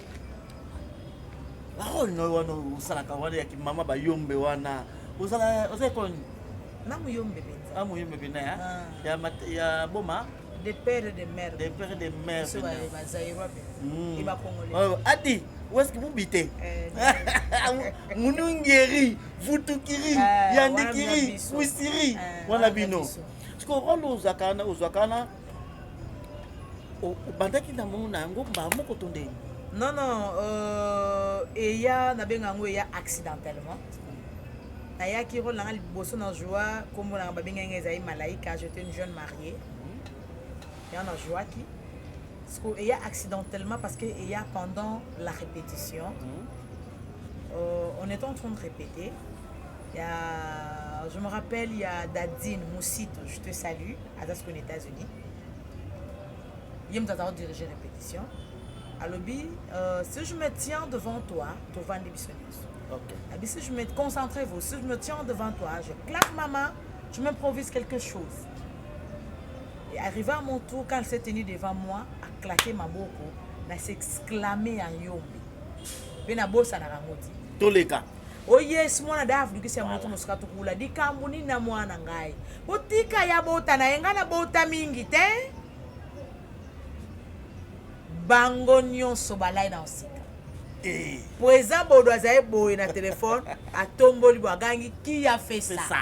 Ba rôle no wana osalaka wana ya kimama ba yombe wana. Ozala oza école nini? Na muyombe penza. Ah, muyombe penza ya. Ya ya boma. De père et de mère. De père et de mère. Biso ba ba Zaïrois penza. Et ba Congolais. Oh, Adi, où est-ce que vous habitez? Munungeri, Vutukiri, Yandikiri, Wisiri, wana bino. Parce que rôle ozwaka wana ozwaka wana obandaki na mona yango mbala moko to ndenge? Non non, eya nabenga yango eya accidentellement. Nayaki rôle nanga liboso na joua kombo nanga babengaki ngai ezali Malaika, j'étais une jeune mariée. Yango na jouaki. Parce que eya accidentellement parce que eya pendant la répétition. On était en train de répéter. Il y a, je me rappelle, il y a Dadine Moussito, je te salue, à aux États-Unis. Il m'a dirigé répétition. Alobi, si je me tiens devant toi, tovandi biso nyonso. Abi, si je me concentrez-vous, si je me tiens devant toi, je claque ma main, je m'improvise quelque chose. Et arrivé à mon tour, quand elle s'est tenue devant moi, a claqué maboko, na s'exclamer en yombe. Pe na bosa na rangoti. Toleka. Oh yes, mwana da Afrika ya moto mosika tukula likambo nini na mwana ngai. Botika ya bota na ye ngai na bota mingi te. Bango nyonso balai na osika. Président Bodo azali boye na telefone atomboli bo agangi qui a fait ça? Ça.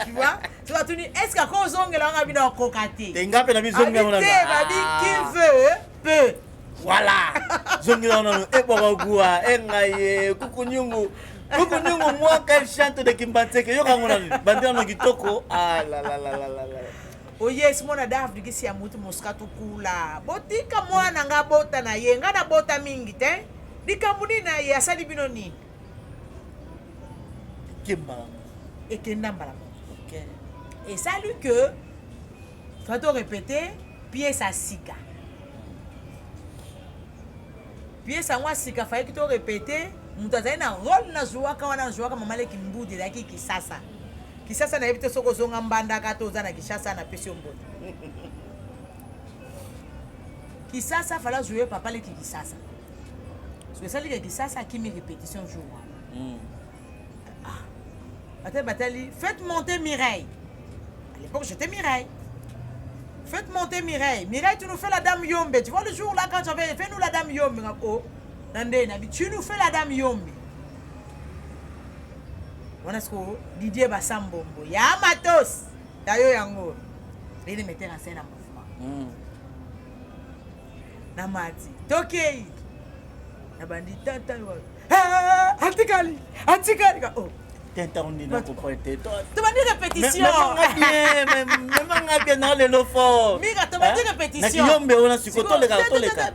Tu vois? So batuni est-ce que akozongela nga bino akoka te? Te nga mpe na bizongela Abi ngo te, nanu. babi qui veut peut. Voilà. Zongela ngo nanu. Ebongo gua, enga ye, kuku nyungu. Kuku nyungu moi quel chante de Kimbanseke yoka ngo nanu. Bandela no kitoko. Ah la la la la la la. Oh yes, mwana da Afrika si ya mutu mosika tukula. Botika mwana nga bota na ye, nga na bota mingi te. Likambo nini na ye asali bino nini? Kemba. Ekenda mbala moko. Okay. Esali que faut répéter pièce ya sika. Pièce yango ya sika fallait to répéter, moto azali na rôle na jouaka wana jouaka mama leki mbudi ezalaki Kisasa. Kisasa nayebi te soki ozonga mbandaka to oza na Kinshasa napesi yo mbote. Kisasa fallait jouer papa leki Kisasa. So esali ke Kisasa akimi répétition jour wana. Ah. Batali batali, faites monter Mireille. À l'époque, j'étais Mireille. Faites monter Mireille. Mireille, tu nous fais la dame Yombe. Tu vois le jour là quand j'avais fait nous la dame Yombe. Oh, Nande, Nabi, tu nous fais la dame Yombe. Wana siko Didier Basambombo. Ya matos. Tayo yango. Il mettait en scène en mouvement. Na mati. Tokei. Na bandi tata yo. Ah, atikali. Atikali. Oh. Tenta on dit na comprendre te. Tobandi répétition. Mais nga bien na lelo fort. Mira, tobandi répétition. Na kiyombe wana siko toleka toleka.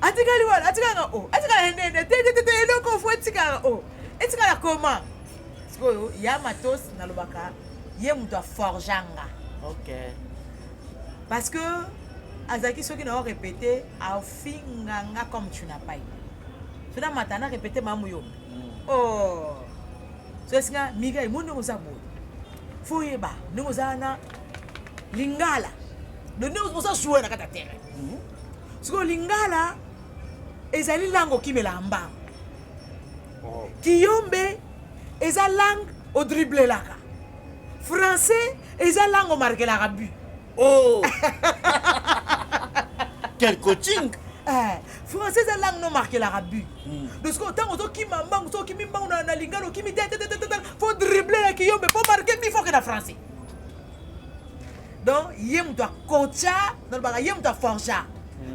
Atikali wana, atikala oh. Atikala nene, te te te te eloko fo atikala oh. Etikala comment? Sikoyo ya matos nalobaka ye moto aforjanga. OK. Parce que azalaki soki na répéter afinga nga comme tu n'as pas idée. So na mata na répéter mamu yo. Oh. So esinga Miguel mo ndenge oza boye. Fo yeba ndenge oza na lingala. Donc ndenge oza jouer na kati ya terrain. Sikoyo lingala ezali langue okimelaka mbango. Kiyombe eza langue odriblelaka. Français eza langue omarkelaka but. Oh. Quel coaching! Eh, français eza langue no markelaka but. Donc sikoyo ntango ozokima mbangu soki okimi mbangu na lingala okimi te te te te te faut dribbler na kiyombe po marquer but faut ke na français. Donc ye moto akocha nalobaka ye moto aforja.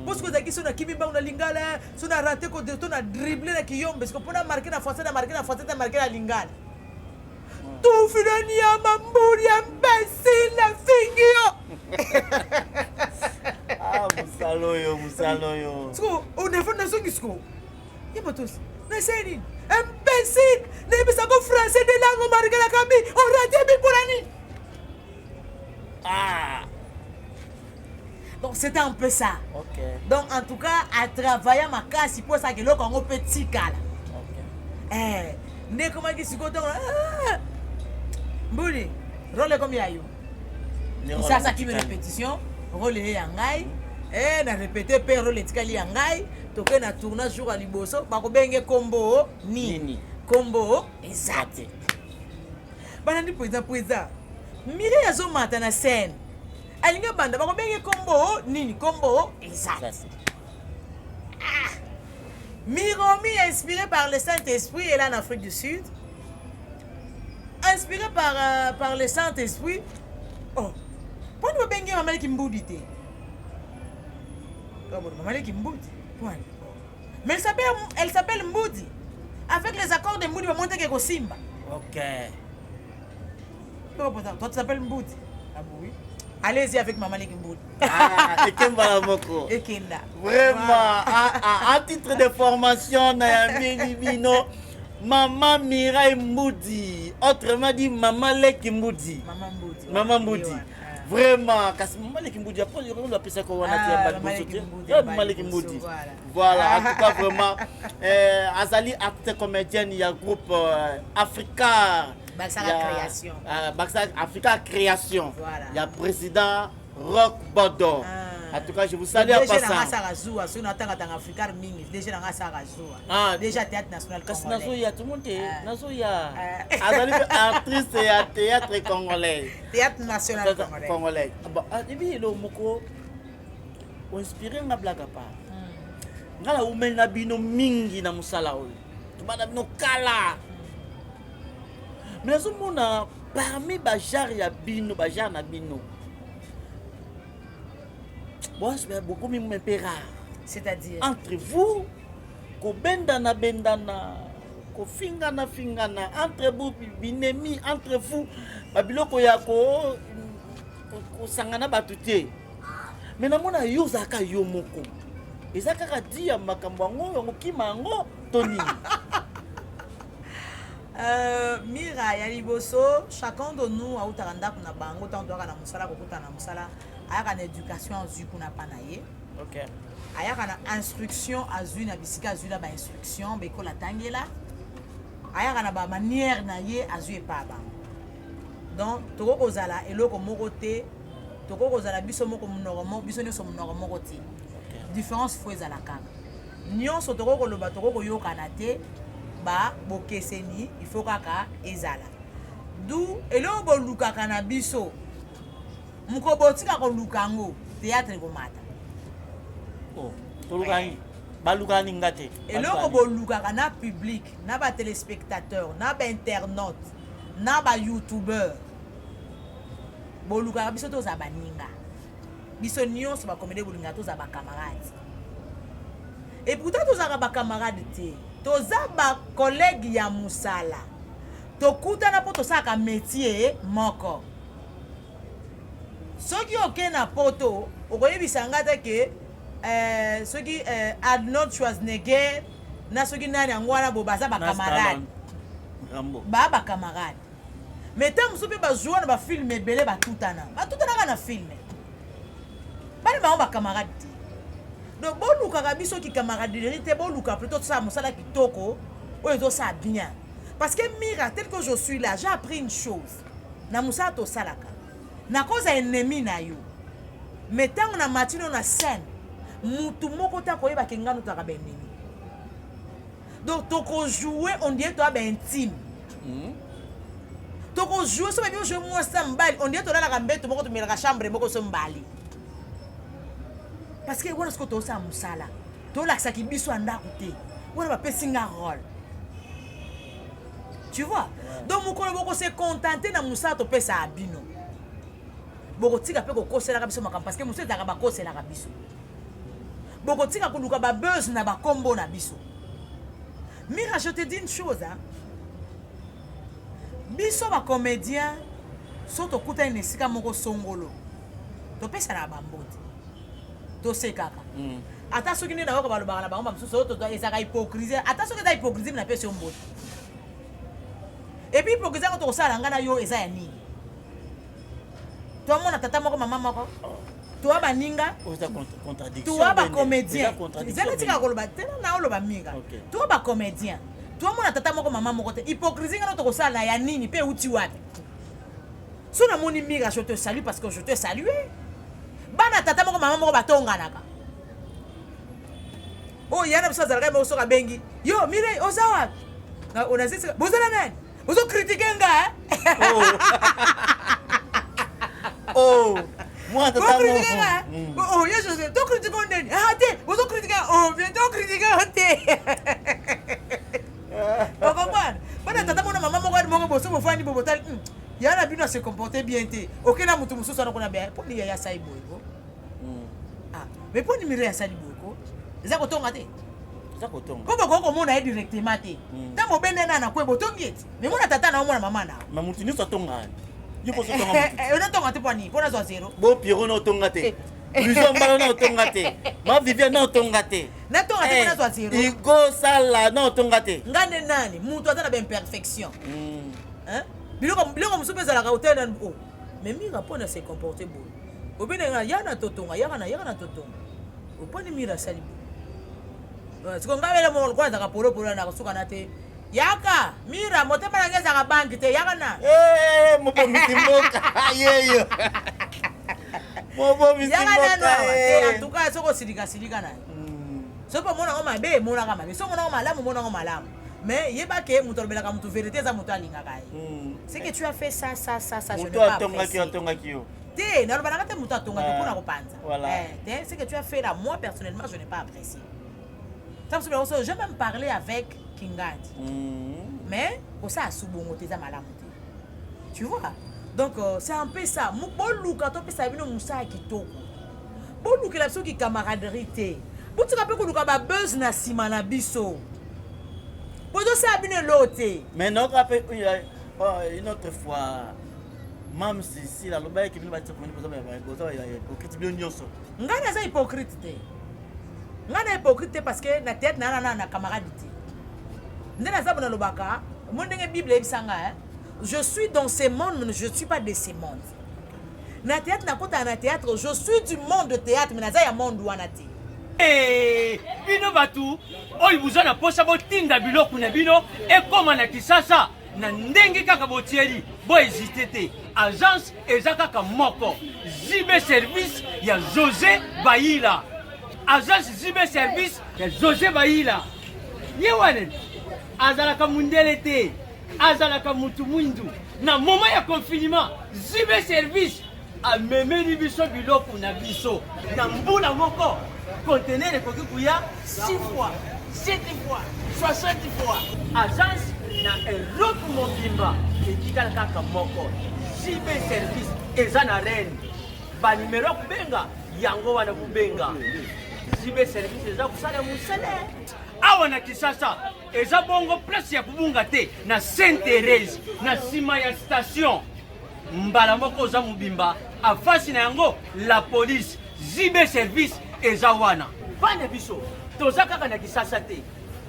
Po soki ozalaki so nakimi mbangu na lingala so na rate ko to na dribbler na kiyombe sikoyo mpo na marquer na français na marquer na français na marquer na lingala. Tufi na nyama mbuli imbécile fingi yo. Ah, mosala oyo, mosala oyo. Sikoyo onevo nazongi sikoyo ye motosi nasali nini imbécile nayebisako français de langue omarkelaka bi orate bi mpona nini. Ah. Donc C'était un peu ça. Okay. Donc en tout cas, a travailler makasi pour ça que eloko yango mpe tikala. Okay. Eh, nde ekomaki sikoyo ntango ah! mbuli role ekomi ya yo. Kisasa kimi répétition, role ye ya ngai. Eh, na répété mpe role etikali ya ngai. Toke na tournage jour ya liboso, bakobenge kombo nini? Kombo eza te. Balandi président président. Mireille azomata na scène. Alingi abanda bakobenge kombo nini? Kombo eza te. Ah! Miromi inspiré par le Saint-Esprit est là en Afrique du Sud. Inspiré par, euh, par le Saint-Esprit. Oh. Poni babenge mama leki mbudi te. Oh, mama leki mbudi. Poni. Mais elle s'appelle elle s'appelle Mbudi. Avec les accords de Mbudi bamonte ke kosimba. OK. Toi tu t'appelles Mbudi. Ah oui. Allez-y avec maman leki Mbudi. Ah, ekembala moko. Ekenda. Vraiment, à, à, à titre de formation, nayambi bino, Maman Mireille Mboudi, autrement dit Maman Leki Mboudi. Maman Mboudi. Maman Mboudi. Vraiment, kasi Maman Leki Mboudi, après il y a pesa ko wana ti Ah, ba Maman liboso Leki te. Mboudi, Ya ba Maman Leki liboso, Mboudi. voilà. Voilà, en tout cas vraiment euh, azali acteur comédienne ya groupe euh, Africa. Bakisaka Ya- création. Ah, Bakisaka Africa création. Voilà. Ya président Rock Bodo. Ah. En tout cas, je vous salue en DG na nga passant. asalaka zuwa soki natangatanga africar mingi DG na nga asalaka zuwa Ah. déjà théâtre national kasi congolais nazoya tout le monde te nazoya Ah. azali mpe actrice ya théâtre congolais théâtre national congolais congolais bon ah, ebi eloko moko oinspire nga blague apart nga naumeli na bino mingi na mosala oyo tobanda bino kala mais nazomona parmi bagenre ya bino bagenre na bino bokomi mpe rare c'est-à-dire entre vous kobendana bendana kofingana fingana entre vous binemi entre vous babiloko ya ko kosangana bato te me namona yo ozalaka yo moko eza kaka di ya makambo yango yango kima yango to nini Euh, mira ya liboso chacun de nous autaka ndako na bango ntango toyaka na mosala kokutana na mosala ayaka na éducation azwi kuna mpa na ye okay. ayaka na instruction azwi na bisika azwi na bainstruction baekole atangela ayaka na bamanière na ye azwi epa ya bango donc tokoki kozala eloko moko te tokoki kozala biso moko monoko moko biso nyonso monoko moko te différence fo ezala kaka nyonso tokoki koloba tokoki koyokana te ba bokeseni il faut kaka ezala du eloko bolukaka na biso mokolo botika koluka yango théâtre ekomata oh, toluka nini balukaka nini nga te eloko bolukaka na public na batelespectateur na bainternaute na bayoutubeur bolukaka biso tozala baninga biso nyonso bakomede bolingaka tozala bacamarade et pourtant tozalaka bacamarade te toza bacollègue ya mosala tokutana mpo tosalaka métier moko soki oke na poto okoyebisa nga te ke eh, soki eh, Arnold Schwarzenegger na soki nani yango wana bo baza bacamarade baa bacamarade mais ntango mosusu mpe bajoua na bafilme ebele batutana batutanaka na filme bana bango bacamarade te donc bolukaka biso ki camaraderie te boluka plutôt tosala mosala kitoko oyo ezosala bien parce que mira tel que je suis là j'ai appris une chose na mosala tosalaka nakoza ennemi na yo mais ntango na matino na scène mutu moko te akoyebaka ngano tozalaka baennemi donc tokojoue on dirait toya baintime tokojoue so babi ojoue mwasi na mobali on dirait tolalaka mbeto moko tomelaka chambre moko so mobali parce que wana sikoyo tozosala mosala tolakisaki biso ya ndako te wana bapesi nga rôle tu vois ouais. Donc mokolo bokose contente na mosala topesaka bino bokotika mpe kokoselaka biso makambo parce que mosusu ezalaka bakoselaka biso bokotika koluka babuzz na bakombo na biso mira je te dis une chose hein? Biso bacomédien so tokutani na esika moko songolo topesanaka bambote tosekaka ata soki nde nayoka balobaka na bango bamosusu oyo ezalaka hypocrisie ata soki eza hypocrisie napesi yo mbote et puis hypocrisie yango tokosala ngai na yo eza ya nini tomona tata moko mama moko. Toa baninga, toa bacomédien. Zela, tika koloba te, na oloba minga. Toa bacomédien, toamona tata moko, mama moko te. Hypocrisie ngano tokosala ya nini mpe euti wapi? So namoni Mira, je te salue parce que je te salue. Bana tata moko, mama moko, batonganaka. Oyo ya na biso azalaka moko, soki abengi yo: "Mirei, oza wapi?" Bozala nani, ozocritiquer nga. Oh, moi, Bocritiquer nga. Oh, ye José, tocritiquer ndeni? Ah te, bozocritiquer. Oh bien, tocritiquer te, ocomprendre? Bana tata mona mama moko moko, boso bofandi bo botali ya na bino ase comporte bien te. Okenda motu mosusu wana kuna be, mpo nini yaya asali boye ko? Ah, mais mpo nini Mirei asali boye ko? Eza kotonga te. Eza kotonga. Mpo bokoki komona ye directement te. Ntango obende na kwe, botongi ete mais mona tata na omona mama na. Ma motu nyonso atonga, yo mposo otonga motu. Onatonga te mpo nini? Mpo nazwa zero? Bo Piero na otonga te, Luzo Mbala na otonga te, ma Viviane na otonga te. Natonga te mpo nazwa zero? Igo Sala na otonga te. Nga nde nani? Motu aza na baimperfection. Biloko biloko mosusu mpe ezalaka hotel nani. O mais Mira, mpo na se comporte boye, obenga ya na totonga, yaka na, yaka na totonga. Oponi Mira asali boye, siko ngai bele moko lokola azalaka polopolo na kosuka na te. Yaka Mira, motema na ngai ezalaka banki te, yaka na. Mobomisi mboka yeyo, mobomisi. Yaka nano awa te. En tout cas, soki osilika, silika na ye. Soki omonango mabe, emonaka mabe. Soki omonango malamu, omonango malamu. Mais yeba ke moto alobelaka moto vérité eza moto alingaka ye. C'est que tu as fait ça, ça, ça, ça, je n'ai Moto pas atongaki. apprécié. Atongaki yo. Te, nalobanaka te moto atongaki mpona kopanza. Voilà. Te, ce que tu as fait là, moi personnellement, je n'ai pas apprécié. Ntango mosusu j'ai même parlé avec Kingandi, mais kosala su bongo te, eza malamu te, tu vois? Donc c'est un peu ça. Boluka topesa bino mosala kitoko, bolukela biso kicamaraderie te, botika mpe koluka babuzz na nsima na biso, po tosala bino eloko te. Mais nayoka mpe une autre fois, Mam Cécile alobaki bino batia komini, boza hypocrite bino nyonso. Ngai naza hypocrite te, ngai na hypocrite te, parce que na théâtre naa na camarade te. Nde naza bo nalobaka mo ndenge Bible eyebisa ngai: "Je suis dans ce monde, mais je ne suis pas de ce monde." Na théâtre, nakotaka na théâtre, je suis du monde de théâtre, mais naza ya monde wana te. Bino bato oyo boza na posa botinda biloko na bino ekóma na Kisasa na ndenge kaka botieli, bohésiter te. Agence eza kaka moko, JB Service ya José Bayila. Agence JB Service ya José Bayila, ye wana azalaka mundele te, azalaka mutu mwindu. Na moment ya confinement, JB Service amemeli biso biloko na biso na mbula moko. Conteneur ekoki koya 6 fois, 7 fois, 60 fois. Agence na Europe mobimba etikala kaka moko, JB Service. Eza na Reine. Banimero ya kobenga yango wana, kobenga JB Service, eza kosala mosala awa na Kisasa. Eza bongo place ya kobunga te, na Sainte Thérèse, na nsima ya station, mbala moko oza mobimba afasi na yango la police. JB Service eza wana. Bana biso toza kaka na Kisasa te,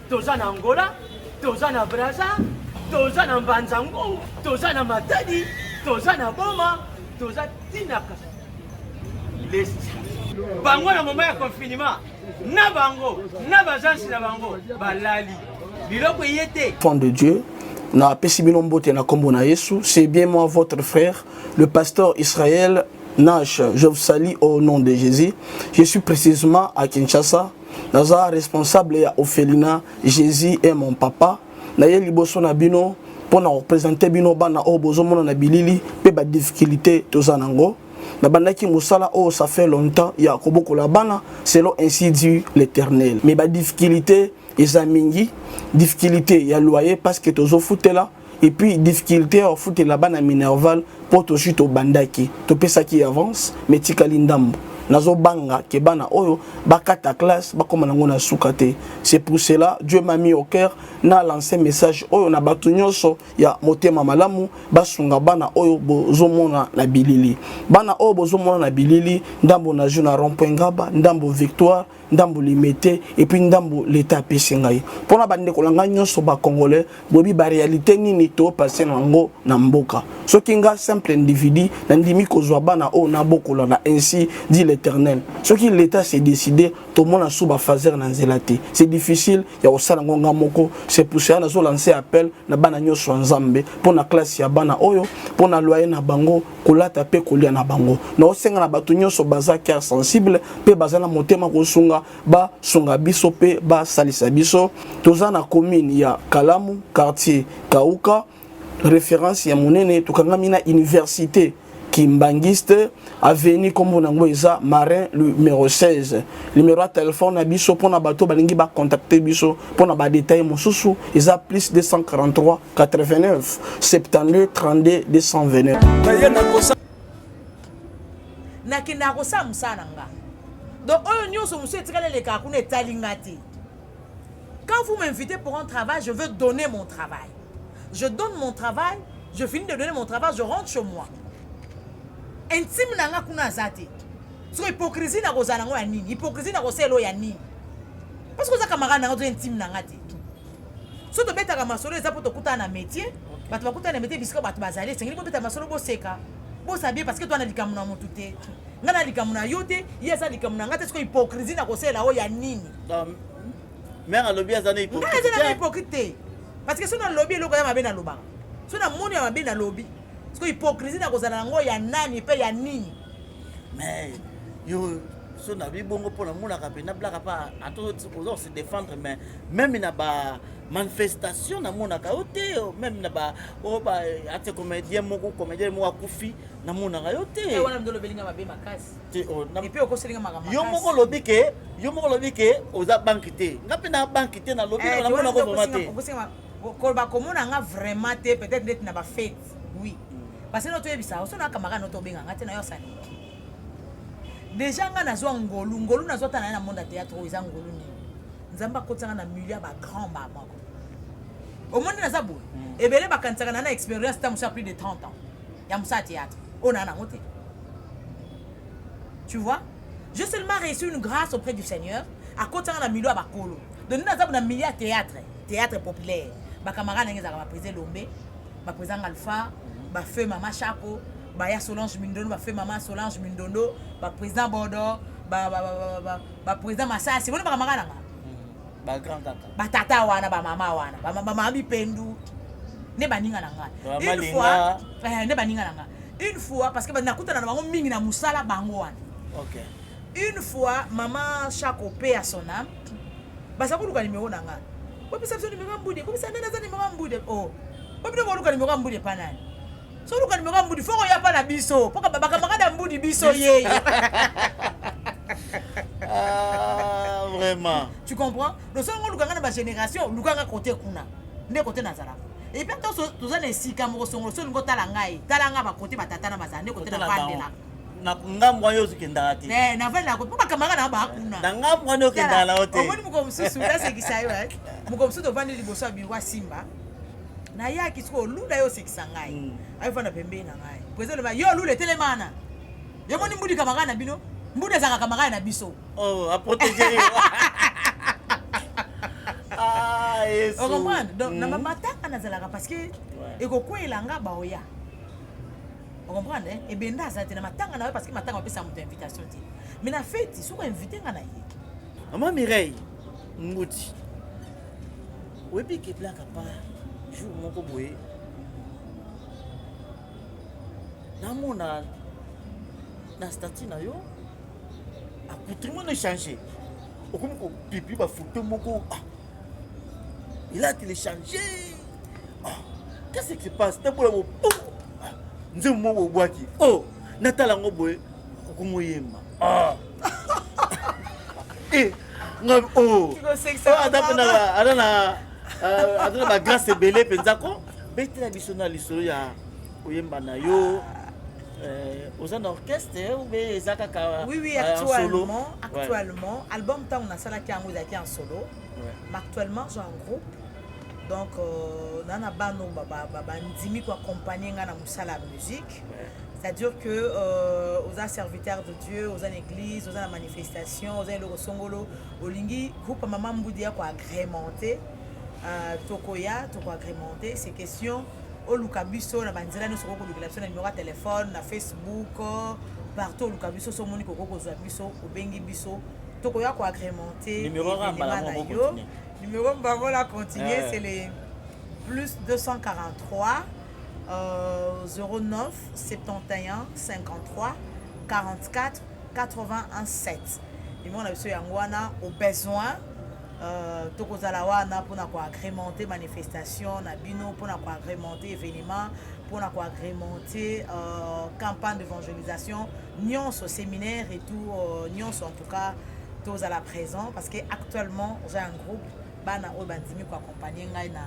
toza na Angola, toza na Braza, toza na Mbanza Ngungu, toza na Matadi, toza na Boma, toza tinaka lesti. Bango na moment ya confinement na bango na baagence na bango balali, biloko eye te. Enfant de Dieu, napesi bino mbote na kombo na Yesu. C'est bien moi, votre frère, le pasteur Israël Nash. Je vous salue au nom de Jésus. Je suis précisément à Kinshasa. Naza responsable ya orphelinat Jésus est mon papa. Naye liboso na bino mpona koprésenter bino bana oyo bozomona na bilili mpe badifficulté toza nango. Nabandaki mosala oyo ça fait longtemps, ya kobokola bana selon ainsi dit l'Éternel, mais badifficulté eza mingi. Difficulté ya loyer, parce que tozofutela, et puis difficulté ya kofutela bana minerval, mpo tozwi, tobandaki, topesaki avance, mais tikali ndambo. Nazobanga ke bana oyo bakata classe, bakóma nango na suka te. C'est pour cela Dieu m'a mis au cœur na lancer message oyo na bato nyonso ya motema malamu, basunga bana oyo bozomona na bilili. Bana oyo bozomona na bilili, ndambo na jeu na rond-point Ngaba, ndambo Victoire, ndambo Limete, et puis ndambo leta apesi ngai. Mpona bandeko na ngai nyonso bacongolais, boyebi baréalité nini topase na yango na mboka. Soki nga simple individu nandimi kozwa bana oyo nabokola na ainsi dit l'éternel. l'éternel, soki l'état s'est décidé, tomona su bafaser na nzela te. C'est difficile ya kosala yango nga moko. C'est pour cela nazo lancer appel na bana nyonso ya Nzambe mpo na classe ya bana oyo, mpo na loyer na bango, kolata mpe kolia na bango. Naosenga na bato nyonso baza cœur sensible mpe baza na motema kosunga, basunga biso mpe basalisa biso. Toza na commune ya Kalamu, quartier Kauka, référence ya monene. Tokangami na université Kimbanguiste, avenue nkombo nango eza Marin numéro 16. Numéro ya telefone na biso mpona bato balingi bacontacte biso mpona badetail mosusu eza plus 243 89 72 32 229. Nakendaka kosala mosala na nga. Donc oyo nyonso mosusu etikali elekaka kuna etali nga te. Quand vous m'invitez pour un travail, je veux donner mon travail. Je donne mon travail, je finis de donner mon travail, je rentre chez moi. Intime na nga kuna aza te. Siko hypocrisie na kozala nango ya nini? Hypocrisie na kosala ya nini? Parce que oza camarade na nga, oza intime na nga te. So tobetaka masolo eza mpo tokutana na métier. Bato bakutana na métier, bisika bato bazali, esengeli bobeta masolo, boseka, bosa bien, parce que toa na likambo na motu te. Nga na likambo na yo te, ye aza likambo na nga te. Siko hypocrisie na kosalela oyo ya nini? Mare alobi aza na hypocrite. Aza na hypocrite te, parce que so nalobi eloko ya mabe, nalobaka. So namoni ya mabe, nalobi. Siko hypocrisie na kozala yango ya nani mpe ya nini? Mais yo so nalobi bongo mpo namonaka mpenza blaka pa ata oza kose défendre, mais même na ba manifestation namonaka yo te. Même na ba oyo ba ate comédien moko, comédien moko akufi, namonaka yo te. Wana ndo olobelinga mabe makasi. Et puis okoselinga makambo. Yo moko olobi ke oza banque te. Nga mpe na banque te, nalobi namonako vraiment te. Koloba komona nga vraiment te, peut-être ndeti na bafete, oui, parce que no toyebisa oso na camarade no tobenga nga te na yo asani. Déjà nga nazwa ngolu, ngolu nazwa ta na ye na monde ya théâtre oyo eza ngolu nini. Nzambe akotisanga na milieu ya bagrand ba moko. Omoni, naza boye, ebele bakanisaka na expérience ta mosu ya plus de 30 ans ya mosala théâtre oyo naa nango te. Tu vois, j'ai seulement reçu une grâce auprès du Seigneur, akotisanga na milieu ya bakolo. Donc naza na milieu ya théâtre, théâtre populaire. Bacamarade ndenge ezalaka, baprésident Lombe, baprésident Alpha, bafeu mama Chako, baya Solange Mindondo, bafeu mama Solange Mindondo, baprésident Bodo, baprésident Masasi, boni bacamarade nanga. Bagrand kaka. Batata wana, bamama wana, bamama Bipendu nde baninga na ngai. Une fois nde baninga na ngai, une fois, parce que nakutana na bango mingi na mosala bango wana. Une fois mama Chako, paix à son âme, baza koluka numéro na ngai: "Bopesa biso numéro ya Mbudi, bopesa nde naza numéro ya Mbudi." O bobino koluka numéro ya Mbudi epa nani? So oluka numéro ya Mbudi, fo koya mpa na biso, mpo bacamarade ya Mbudi biso yeye. Ah, vraiment. Tu comprends? Donc soki oluka nga na bagénération, luka nga kote kuna nde kote nazalaka. Et puis ata toza na esika moko songolo, so olingi otala ngai, tala nga bakote batata na bazala nde kote navandelaka. Na ngambo wana ozokendaka te? Navandelaka mpo bacamarade na baa kuna. Na ngambo wana okendaka na yo te. Omoni, mokolo mosusu nasekisa yo, mokolo mosusu tovandi liboso ya biro ya Simba, nayaki sikoyo olula yo osekisa ngai, ayofanda pembeni na ngai. Président loba: "Yo olula, etelemana yo moni Mbudi camarade na bino, Mbudi azalaka camarade na biso." Oh, aprotéger yo. Ah, Yesu. Ocomprendre? Donc na matanga nazalaka parce que ekokweyela nga baoya. Ocomprendre? Ebenda aza te na matanga na yo, parce que matanga bapesa moto invitation te, mais na feti soki oinvite nga na ye. Mama Mireille Mbuti, oyebi ke blaka pa jour moko boye namona na statut na yo, accoutrement na échange, okomi kopublier bafoto moko. Ah, il a téléchargé. Ah, qu'est-ce qui se passe? Tabola bo nzembo moko obwaki, oh, natala yango boye, okomi oyemba. Ah, eh, nga oh, ata mpe aza na bagrâce ebele mpenza. Ko betela biso na lisolo ya koyemba na yo. Oza na orchestre ou bien eza kaka? Oui, actuellement, actuellement, album ntango nasalaki yango ezalaki en solo. Mais actuellement j'ai un groupe. Donc na na bano bandimi koaccompagne nga na mosala ya musique. C'est-à-dire que oza serviteur de Dieu, oza na église, oza na manifestation, oza eloko songolo, olingi groupe ya mama Mbudi ya koagrémenter, tokoya tokoagrémenter. C'est question. Oluka biso na banzela nyonso, okoki kolukela biso na numero ya telefone, na Facebook, partout. Oluka biso, so omoni kokoki kozwa biso, obengi biso, tokoya koagrémenter Numéro wana mbala événement na moko yo. Continue. Numéro bango la continue. C'est les plus 243 09 71 53 44 81 7. Numéro na biso yango wana. Au besoin, tokozala wana mpona koagrémenter manifestation na bino, mpona koagrémenter événement, mpona koagrémenter campagne d'évangélisation nyonso, séminaire et tout, nyonso. En tout cas, tozala présent parce que actuellement j'ai un groupe, bana oyo bandimi koaccompagne ngai na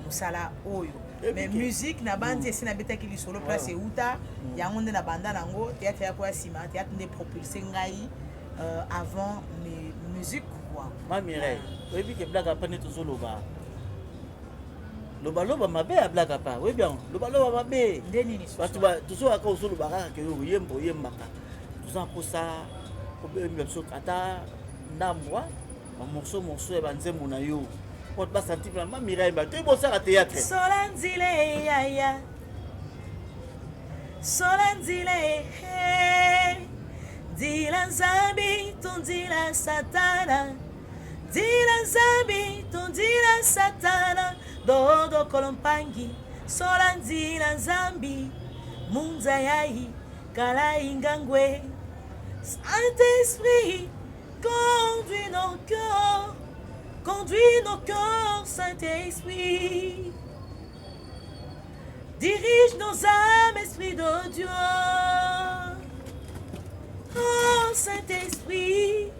mosala oyo. Mais musique na bandi esi nabetaki lisolo, place euta yango nde na banda nango. Théâtre ya koya nsima, théâtre nde propulse ngai avant musique quoi. Ma Mireille, oyebi ke blague apa nde tozoloba, lobaloba mabe ya blague apa, oyebi yango, lobaloba mabe. Nde nini? Bato tozokaka, ozoloba kaka ke oyemba, oyembaka. Toza na mposa oyemba biso ata ndambwa, bamorceau morceau ya banzembo na yo, po basanti ma Mireille ba toyebi osala théâtre. Sola nzile yaya, sola nzile, nzila Nzambi to nzila Satana, nzila Nzambi to nzila Satana, dodo kolompangi, sola nzila Nzambi, munza yayi kala ingangwe. Saint-Esprit, conduis nos cœurs, conduis nos cœurs, Saint-Esprit. Dirige nos âmes, Esprit de Dieu. Oh Saint-Esprit,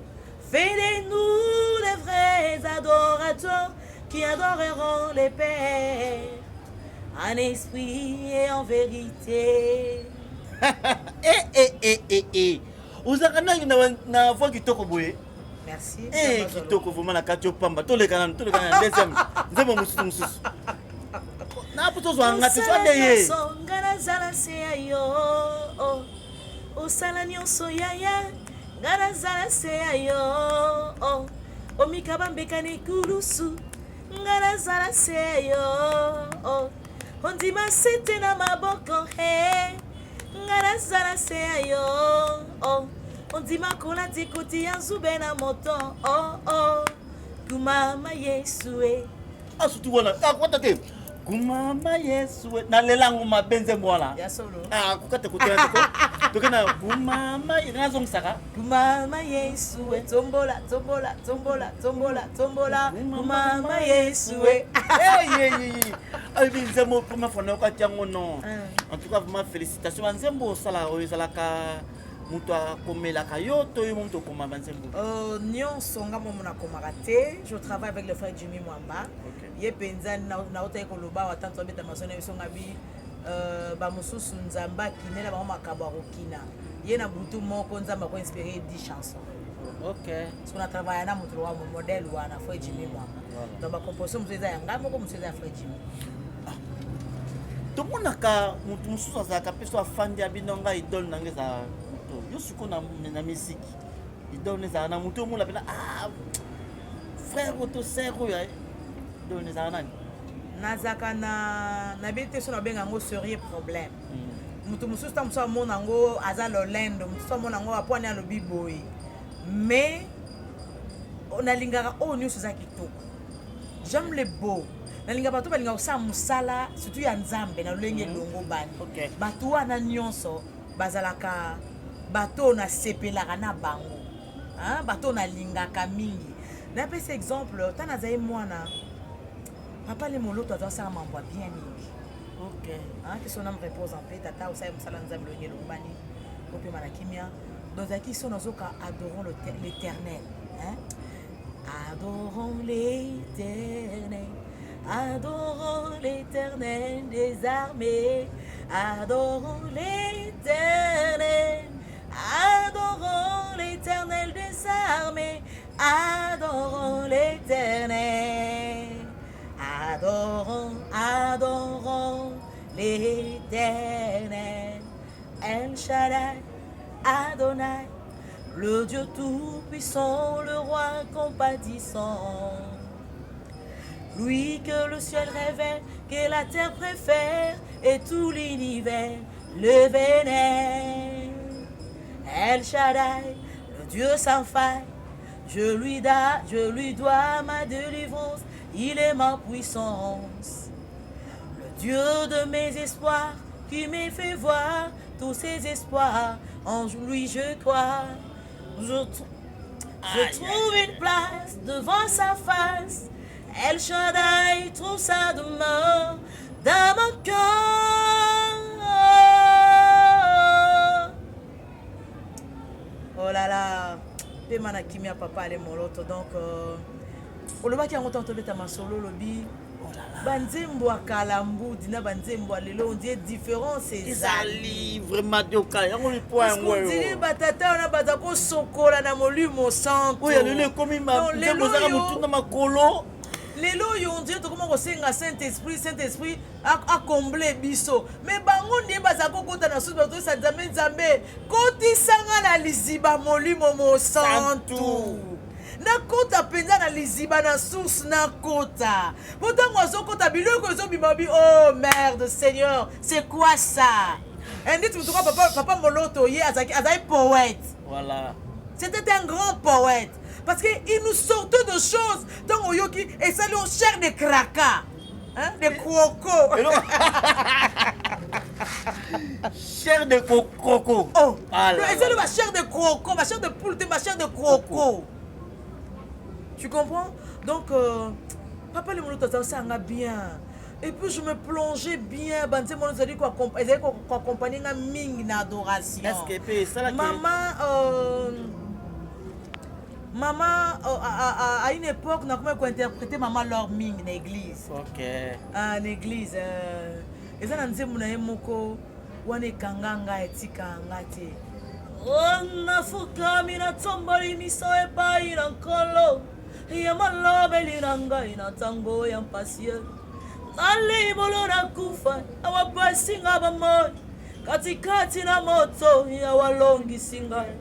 fais de nous les vrais adorateurs qui adoreront les Pères en esprit et en vérité. Eh, eh, eh, eh, eh. Ozalaka nani na voix kitoko boye? Merci. Eh, kitoko vraiment na kati opamba. Toleka nanu, toleka na deuxième nzembo mosusu mosusu na po tozwa nga te, zwa nde ye. Nga nazala se ya yo, osala nyonso yaya, nga nazala se ya yo, omikaba mbeka na ekulusu, nga nazala se ya yo, ondima sete na maboko he, nga nazala se ya yo, ondima kolata ekoti ya nzube na moto oh, oh. Kumama Yesu e. Ah, surtout wana akwata te, kumama Yesu e. Nalela yango mabe nzembo wana. Ya solo. Ah, kokata kotela te, toke na kumama, nazongisaka. Kumama Yesu e, tombola, tombola, tombola, tombola, tombola, kumama Yesu e. Ayebi nzembo première fois nayokaki yango, non, en tout cas vraiment félicitation. Banzembo osala oyo, ezalaka moto akomelaka yo to yo moto okoma banzembo? Nyonso nga momo nakomaka te. Je travaille avec le frère Jimmy Mwamba. Ye mpenza nautaki koloba awa, tanto abeta maso na biso ngabi, bamosusu Nzambe akinela bango makambo ya kokina ye na butu moko, Nzambe akoinspire 10 chansons. So na travaille na moto lowa modèle wana, frère Jimmy Mwamba. Donc bacomposition mosusu eza ya ngai moko, mosusu eza ya frère Jimmy. Tomonaka motu mosusu azalaka mpe so afandi, abino ngai idole na ngai ezala moto yo. Sikoyo na misiki, idole ezala na motu omona mpena, ah, frère oyo to sœur oyo, idole ezala nani? Nazalaka na nayebi te so nabenga yango sérieux problème. Moto mosusu ta mosusu amona yango aza lolendo, mosusu amona yango apwani, alobi boye, mais nalingaka oyo nyonso eza kitoko. J'aime le beau. Nalinga bato balingaka kosala mosala, surtout ya Nzambe, na lolenge elongo bani. Bato wana nyonso bazalaka bato oyo nasepelaka na bango, bato oyo nalingaka mingi. Napesa exemple: ntango nazali mwana, papa le moloto azwasala mambo ya bien mingi. Que son âme repose en paix. Tata osali mosala Nzambe lolenge elongobani, opema na kimia. Donc ezalaki so nazoka adorons l'Éternel, hein? Adorons l'Éternel, adorons l'Éternel des armées, adorons l'Éternel, adorons l'Éternel des armées, adorons l'Éternel, adorons, adorons l'Éternel. El Shaddai, Adonai, le Dieu tout-puissant, le roi compatissant. Lui que le ciel révèle, que la terre préfère. Et tout l'univers le vénère. El Shaddai, le Dieu sans faille, je lui, da, je lui dois ma délivrance, il est ma puissance. Le Dieu de mes espoirs, qui m'a fait voir tous ses espoirs, en lui je crois. Je, je trouve une place devant sa face. El Shaddai trouve sa demeure dans mon cœur. Oh là là, pema na kimia papa ale moloto donc euh, olobaki yango ntango tobeta masolo olobi banzembo ya kala mbudi na banzembo ya lelo ondie différence ezali vraiment doka yango lipo yango ondiri batata wana baza kosokola na molimo santo oyo lelo ekomi nzembo ezaka motu na makolo lelo oyo ondire tokoma kosenga saint esprit saint esprit acomble biso me bango nde baza kokota na susu bazoyesa nzambe nzambe kotisanga na liziba molimo mosantu nakota mpenza na liziba na source nakota mpo ntango azokota biloko ezobima bi oh merde seigneur c'est quoi ça eh, ndeti moto papa, papa moloto ye azalaki azali poète voilà. c'était un grand poète parce que il nous sortait de choses ntango oyoki esali yo chair de craka hein, de croco chair de croco oh ah ezali ba chair de croco ba chair de poule te ba chair de croco tu comprends donc euh, papa lemoloto azali osala bien et puis je me plongeais bien banzembo wana ezali koaccompagne nga mingi na adoration mama euh, mama euh, à, à, à une époque nakomaki kointerpréter mama lor mingi na église okay. ah, na église euh, eza na nzembo na ye moko wana ekanga ngai etika nga te oh, nafukami natomboli miso epai na nkolo ya malobeli na ngai na ntango ya mpasi nalibolo na kufa awa pasi nga bamoi katikati na moto yawe alongisi ngai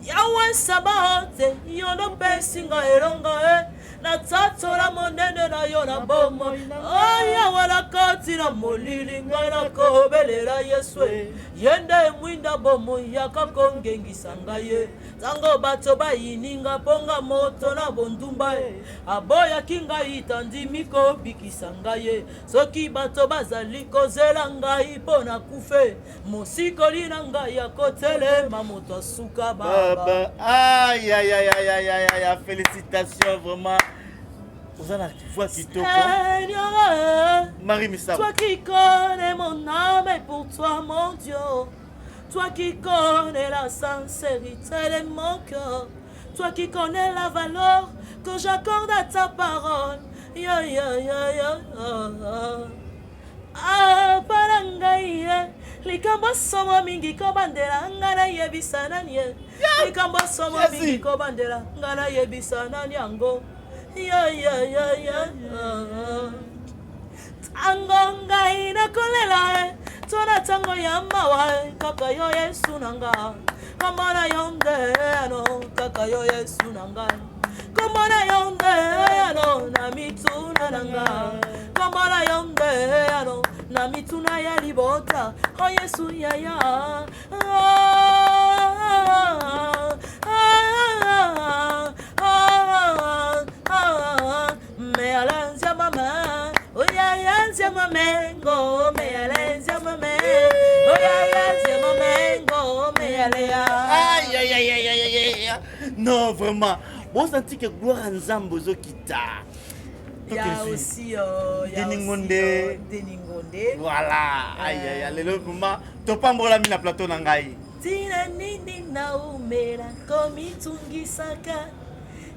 yawe sabaote yo nde opesi ngai elonga e natatola monene na yo na bomoi o yawe na kati na molili ngai nakobelela yesu e ye nde mwinda bomoi yaka kongengisa ngai ye ntango bato bayini nga mpo nga moto na bondumba e aboyaki ngai tandimi kobikisa ngai ye soki bato bazali kozela ngai mpo na kufe mosikoli na ngai akotelema moto asuka baba ayayayayaya félicitation vraiment oza na voix kitoko marie misako toi qui connais mon âme et pour toi mon dieu toi qui connais la sincérité de mon cœur toi qui connais la valeur que j'accorde à ta parole ya ya ya ya ah, pala ngai ye likambo somo mingi kobandela ngai nayebisa nani ye likambo somo mingi kobandela ngai nayebisa nani yango ya ya ya ya ntango ngai nakolela e to na ntango ya mawa e kaka yo yesu na nga kombo na yo nde ano kaka yo yesu na ngai kombo na yo nde ano na mituna na nga kombo na yo nde ano na mituna ya libota o oh, yesu yaya ah, ah, ah, ah, ah, mealanzia mama oyayanzia mamengo mealanzia mame oyayanzia mamengo mealea aïe aïe aïe aïe aïe aïe non vraiment bosanti ke gloire ya nzambe ozokita Il y a aussi euh, il y a Denis aussi, Ngonde. euh, Denis Ngonde. Voilà. Aïe aïe aïe lelo vraiment topambolami na plateau na ngai. Tina nini naumela komitungisaka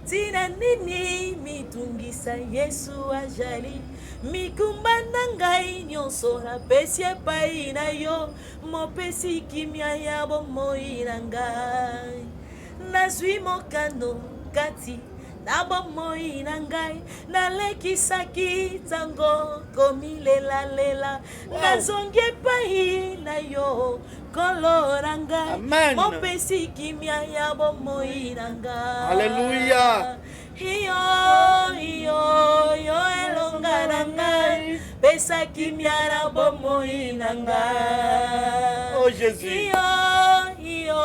Tina nini mitungisa Yesu ajali mikumba na ngai nyonso napesi epai na yo mopesi kimia ya bomoi na ngai nazwi mokano kati na bomoi na ngai nalekisaki ntango komilelalela nazongi epai na yo Nkolo na ngai, mopesi kimia ya bomoi na ngai. Alléluia. Iyo, iyo, yo elonga na ngai, mpe Pesa kimia na bomoi na nga. Oh Jésus. Yo, yo,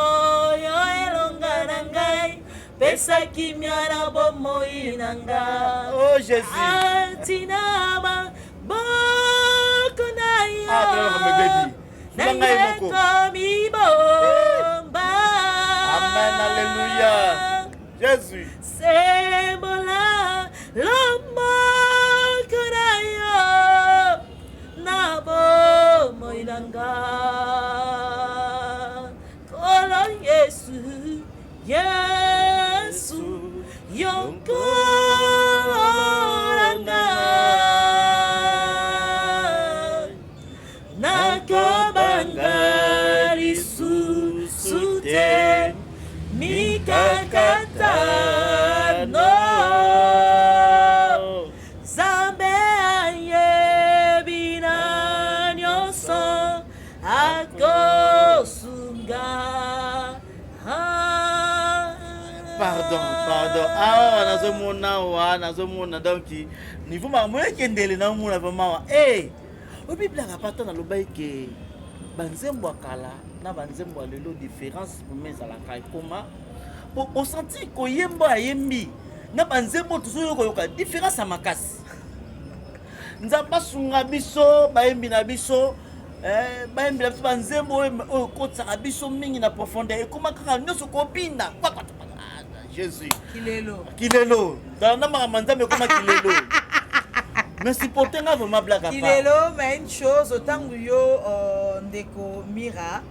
yo elonga na ngai. Pesa kimia na bomoi na nga. Oh Jésus. Atina maboko na yo. Ah, Na ngai moko. mibomba. Amen, alléluia. Jésus. Sembola loboko na yo na bomoi na nga. Nkolo Yesu, Yesu, yo Nkolo na nga. Nakobanga lisusu te mikakatano Nzambe ayebi na nyonso akosunga. Pardon, pardon. Awa nazomona awa, nazomona donc niveau makambo ekendele naomona vraiment awa. Eh, oyebi blague apart nalobaki ke banzembo ya kala na banzembo ya lelo différence vraiment ezalaka ekoma po osanti koyemba ayembi na banzembo tozoyokayoka différence ya makasi. Nzambe asunga biso bayembi na biso eh, bayembi na biso banzembo oyo oyo ekotisaka biso mingi na profondeur ekoma kaka nyonso kobina Ah, Jésus. Kilelo. Kilelo. Na makambo ya Nzambe ekoma kilelo. Mais supporter nga vraiment blague à part. Kilelo, mais une chose, ntango yo ndeko Mira,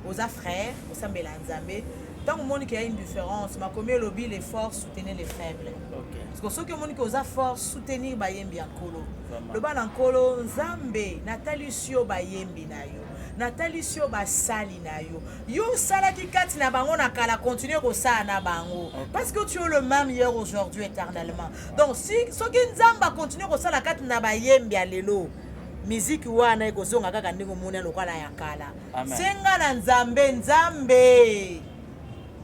oza frère, osambela Nzambe, ntango omoni qu'il y a une différence, makomi elobi les forts soutenez les faibles. Okay. Parce que soki omoni ke oza fort, soutenir bayembi ya Nkolo. Vraiment. Loba na Nkolo, Nzambe, natalisi yo bayembi na yo, natalisi yo basali na yo. Yo osalaki kati na bango na kala, continue kosala na bango. Okay. Parce que tu es le même hier, aujourd'hui, éternellement. Donc si soki Nzambe akontinue kosala kati na bayembi ya lelo, miziki wana ekozonga kaka ndenge omoni lokola ya kala. Amen. Senga na Nzambe, Nzambe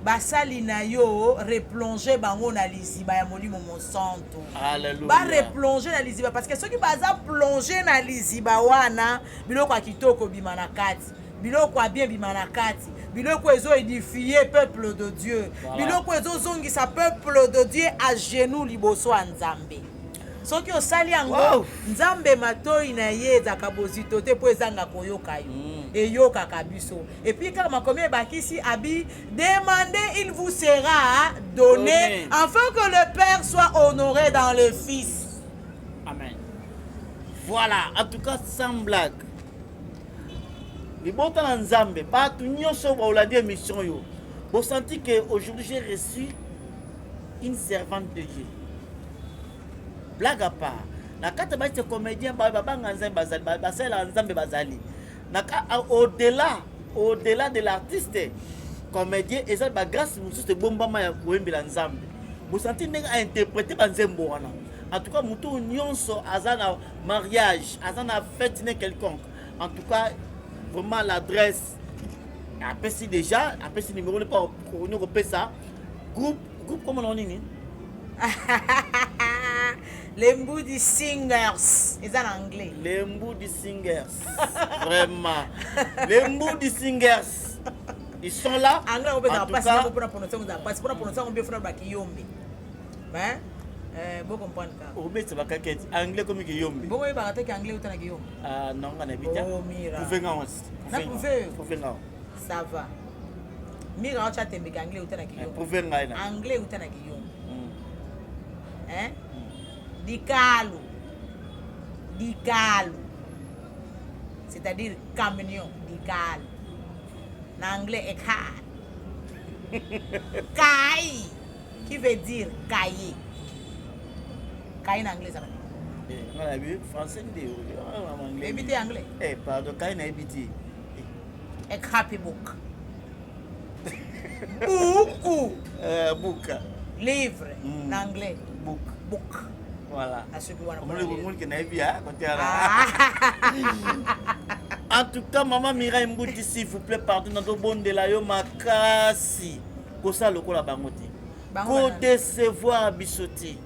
basali na yo replonger bango na liziba ya molimo mosantu. Alléluia. Ba replonger na liziba parce que soki baza plonger na liziba wana, biloko ya kitoko bima na kati, biloko ya bien bima na kati, biloko ezo édifier peuple de Dieu, Voilà. biloko ezozongisa peuple de Dieu à genoux liboso ya Nzambe. Soki osali yango, Wow. Nzambe matoi na ye ezalaka bozito te mpo ezanga koyoka yo. Eyokaka biso. Et puis kaka makomi ebakisi abi demandez, il vous sera donné, Donné. afin que le Père soit honoré dans le Fils. Amen. Voilà, en tout cas sans blague. Libota na Nzambe, bato nyonso baolandi émission yo. Bosenti que aujourd'hui j'ai reçu une servante de Dieu. Blague à part. Na kati ba ete comédien ba babanga Nzambe bazali, basalela Nzambe bazali. Na ka au-delà, au-delà de l'artiste comédien eza ba grâce mosusu ebombama ya koyembela Nzambe. Bosanti ndenge a interpréter ba nzembo wana. En tout cas mutu nyonso aza na mariage, aza na fête ne quelconque. En tout cas vraiment l'adresse apesi déjà, apesi numéro ne pas kopesa groupe groupe comment on nini? Les Mbudi Singers, eza na anglais. Les Mbudi Singers. Vraiment. Les Mbudi Singers. Ils sont là. Anglais on peut En tout pas cas, pour prononcer on pas pour prononcer on peut faire bakiyombe. Hein? Bo comprendre ka. obetisa bakaketi anglais komi kiyombe. Bongo yebaka te ke anglais uta na kiyombe. Ah non, nga nayebi te. Oh, Mira. Prouve nga onsi. Na prouve. Prouve nga. Ça va. Mira ocha tembe ke anglais uta na kiyombe. Prouve ngai na. Anglais uta na kiyombe. Hein? Dikalo. Dikalo. C'est-à-dire camion, dikalo. Na anglais ekar. Kai qui veut dire cahier. Cahier na anglais ça va. Nga nayebi français nde. Anglais. Oyebi te anglais? Eh pardon, kai nayebi te. A copy book. Buku. Book. Livre na anglais. Book. Book. Voilà. Asuki wana. Omoni omoni ke nayebi ya kote wana. En tout cas, maman Mireille Mbuti, s'il vous plaît, pardon, nazobondela yo makasi. Kosala lokola bango te. Bango Ko décevoir biso te.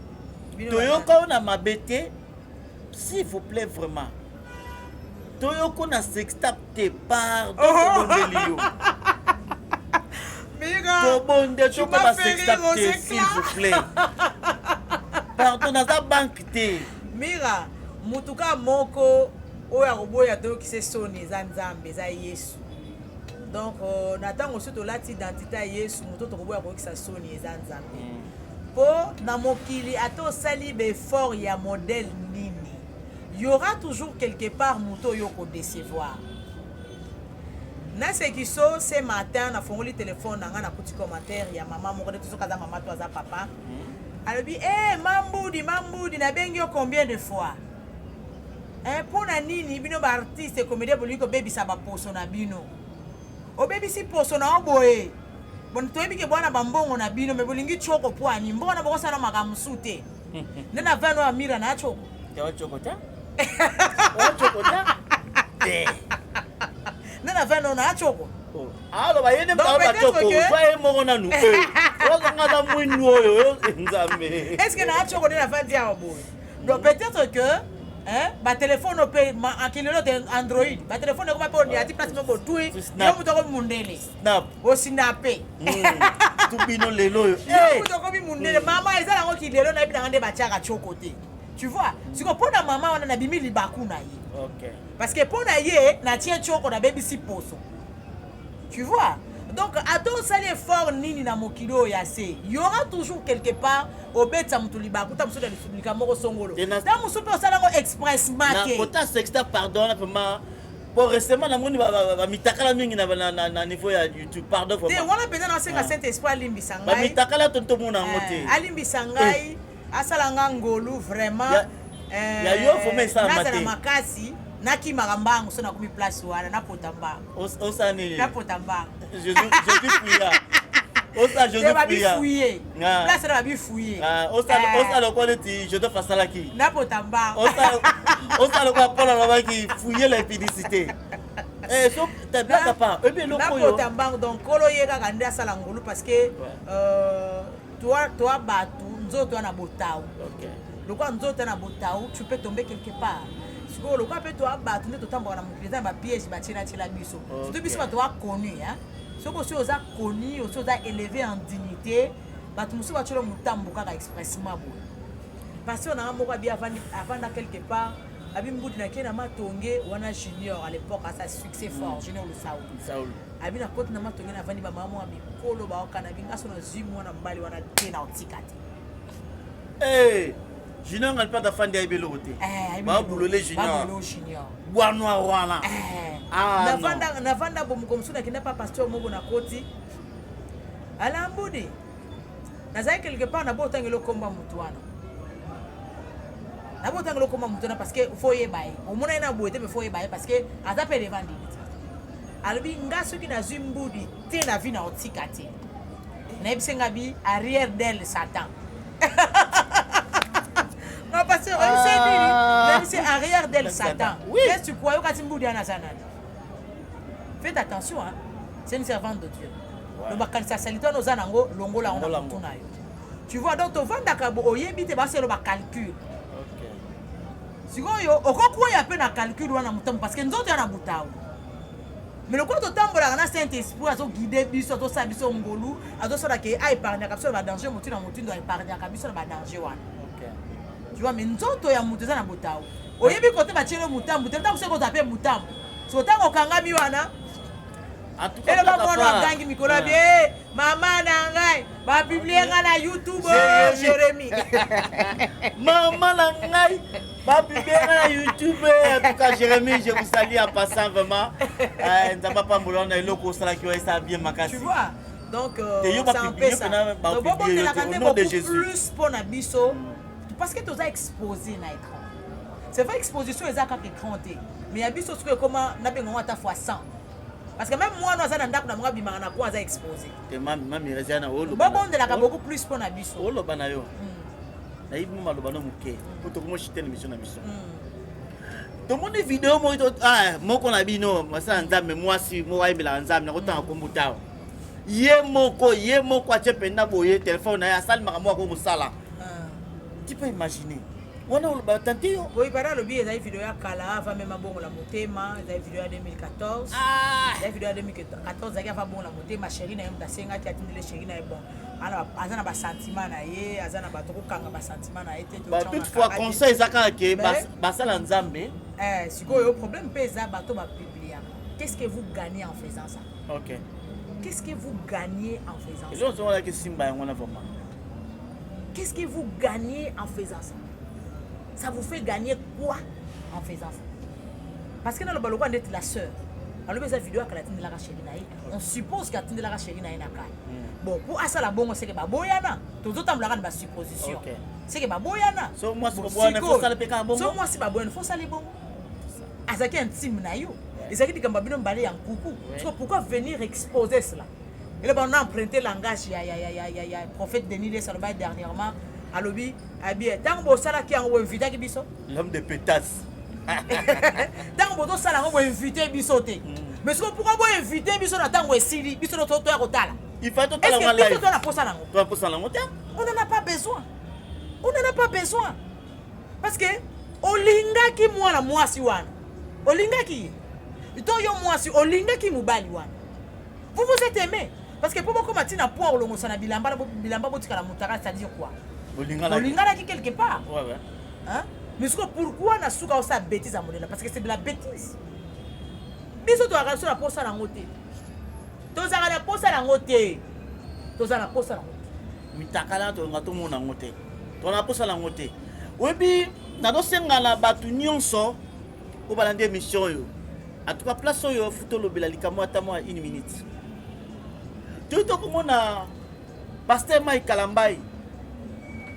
Bino Toyoka yo na mabe te. S'il vous plaît, vraiment. Toyoko na sextap te, pardon, tobondeli yo. Tobonde tokoma sextap te, s'il vous plaît. Pardon, naza banque te. Mira, mutuka moko oyo akoboya toyokisa soni eza Nzambe, eza Yesu. Donc euh, na ntango soki tolati identité ya Yesu, moto tokoboya koyokisa soni eza Nzambe. Po na mokili ata osali ba effort ya modèle nini, y aura toujours quelque part moto oyo oko decevoir. Naseki so ce matin nafongoli telefone na ngai nakuti commentaire ya mama moko nde soki aza mama to aza papa alobi eh mambudi mambudi nabengi yo combien de fois eh, mpo na nini bino ba artiste comédien bolingi kobebisa baposo na bino obebisi poso na yo boye bon toyebi ke bwana bambongo na bino me bolingi choko mpo ani mbongo na bokosala makambo mosusu te nde na vano ya mira na choko choko te choko te nde na vano na choko oh. aloba ye nde moto choko zwa ye moko nanu ozanga aza mwindu oyo nzambe est ce que na choko nde navandi awa boye donc peut-être que hein, batelefone oyo mpe akilelo te android batelefone ekoma mpe oniati place moko botui yo moto akomi mundele osinape hmm, tubino lelo oyo yo moto akomi mundele hmm. mama eza yango kilelo nayebi nanga nde batiaka coko te tu vois siko mpo na mama wana nabimi libaku na ye parce que mpo na ye natie coko nabebisi poso tu vois donc ata osali effort nini na mokili oyo ya se y aura toujours quelque part obetisa moto libaku ta mosusu na likambo moko songolo ta mosusu mpe osala yango expressement te kota sexta pardon vraiment bon récemment namoni bamitakala mingi na niveau ya youtube pardon te wana mpenza nasenga ah. saint esprit alimbisa ngai bamitakala to tomona yango te eh, alimbisa ngai eh. asala nga ngolu vraiment eh, ya yo vraiment esalama te nazala makasi nakimaka mbangu so nakomi place wana napota mbangu osala nini napota mbangu jésus priya osala jésus priya fouye place wana babi fouye ah, osala lokola neti joseph asalaki napota mbangu osala lokola paul alobaki fouye l'impudicité Eh, so blague à part oyebi eloko oyo napota mbangu donc nkolo ye kaka nde asala ngolu parce que euh, toi toi batu nzoto wana botau okay. lokola nzoto na botau tu peux tomber quelque part sikoyo lokola mpe toa bato nde totambolaka na mokili eza na bapiège batielatiela biso okay. surtout biso bato wa connu soki osi oza connu osi oza élevé en dignité bato mosusu batiela motambo kaka expressement boye pasteur nanga moko abi avanda quelque part abi mbudi nake na matonge wana junior à l'époque asa succès fort mm. junior lusaul abi na koti na matonge navandi bamama mwa mikolo baokana bi nga so nazwi mwana mobali wana te na otika te hey, junior ngai mpe afandi ayebi eloko te eh, babulole junior bwanwa wana eh. ah, navanda bomoko mosusu nakenda pa pasteur moko na koti alambudi nazali quelque part nabo otangela okomba motu wana nabo otangela okomba motu wana parce que fo oyeba ye omona ye na boye te mais fo oyeba ye parce que aza mpe devant dignité alobi nga soki nazwi mbudi te na vie na otika te nayebisi nga bi arrière d'elle satan nga pasteur oyebisi ye nini ah. nayebisi arrière d'elle satan qu'est-ce tu crois yokati mbudi wana aza nani faites attention hein c'est une servante de Dieu donc bakanisa salite wana oza nango longola yango na motu na yo tu vois donc tovandaka oyebi te baselo bacalcule sikoyo okokwea mpe na calcul wana motambo parce que nzoto ya na butau mais lokola totambolaka na saint esprit azoguide biso azosala biso ngolu azosala ke aepargnaka biso na badanger motindo na motindo aepargnaka biso na badanger wana tu vois mais nzoto ya moto eza na botau oyebi kote batieli motambo te ntango soki kozala mpe motambo soko ntango okangami wana eloba mwana agangi mikolo abi eh, mama na ngai bapiblie ngai na youtube oh, jérémi mama na ngai bapiblie ngai na youtube en tout cas jérémi je vous salue en passant vraiment eh, nzambe apambola wana eloko osalaki oyo esala bien makasi tu vois donc euh, c'est un peu ça donc bobondelaka nde beaucoup plus mpo na biso parce que toza exposé na écran c'est vrai exposition eza kaka écran te mais ya biso soki ekoma nabenga yango ata fois 100 parce que même mwana aza na ndako na bango abimaka na coin aza exposé bobondelaka beaucoup plus mpo na biso oloba na yo hmm. nayebi mo maloba no moke mpo tokomoshite na émission na biso hmm. tomoni video moko ah, moko na bino masala nzambe mwasi moko ayembelaka nzambe nakotanga hmm. kombo tawa ye moko ye moko atie mpenza boye telefone na ye asali makambo akoki kosala ah. tu peux imaginer. Wana oloba tante yo. Oui, para alobi ezali video ya kala avant même abongola motema, ezali video ya 2014. Ah! Ezali video ya 2014 ezalaki avant abongola motema, chéri na ye moto asengaki atindele chéri na ye bon. Aza na ba sentiment na ye, aza na bato kokanga ba sentiment na ye te. Ba toutefois conseil eza kaka ke basala Nzambe. Eh, sikoyo problème mpe eza bato ba publiaka. Qu'est-ce que vous gagnez en faisant ça? OK. Qu'est-ce que vous gagnez en faisant ça? Eloko wana kisimba yango na vraiment. Qu'est-ce que vous gagnez en faisant ça? Ça vous fait gagner quoi en faisant ça? Parce que dans le baloka ndeti la sœur. alobi eza video akala atindelaka chéri na ye on suppose ke atindelaka chéri na ye na kala hmm. bon po asala bongo seke baboyana tozotambolaka na basupposition seke baboyana so mwasi baboyana fo osala bongo azalaki intime na yo ezalaki likambo ya bino mibale ya nkuku so pourquoi venir exposer cela eloba on a emprunté langage ya, ya, ya, ya, ya, ya prophète Denis Lessie alobaki dernièrement alobi abi ntango bosalaki yango boinvitaki biso l'homme de pétasse ntango bozosala yango boinvite biso te mm. mais siko pourquoi boinvite biso na ntango esili biso toya kotala il faut totala yango live biso toya na posa nango toya posa nango te on n'en a pas besoin on n'en a pas besoin parce que olingaki mwana mwasi wana olingaki ye to yo mwasi olingaki mobali wana vous vous êtes aimé parce que po bokoma ntina point olongosa na bilamba bilamba botikala motaka c'est à dire quoi bolinganaki quelque part ouais, ouais. Hein? mais sikoyo pourquoi na suka osala bêtise ya modela parce que c'est de la bêtise biso tozalaka biso na posa nango te tozalaka na posa nango te tozala na posa nango te mitakala tolinga tomona yango te tozala na posa nango te oyebi nazosenga na bato nyonso oyo balandi émission oyo en tout cas place oyo fu tolobela likambo ata mwa une minute toyi tokomona pasteur Mike Kalambay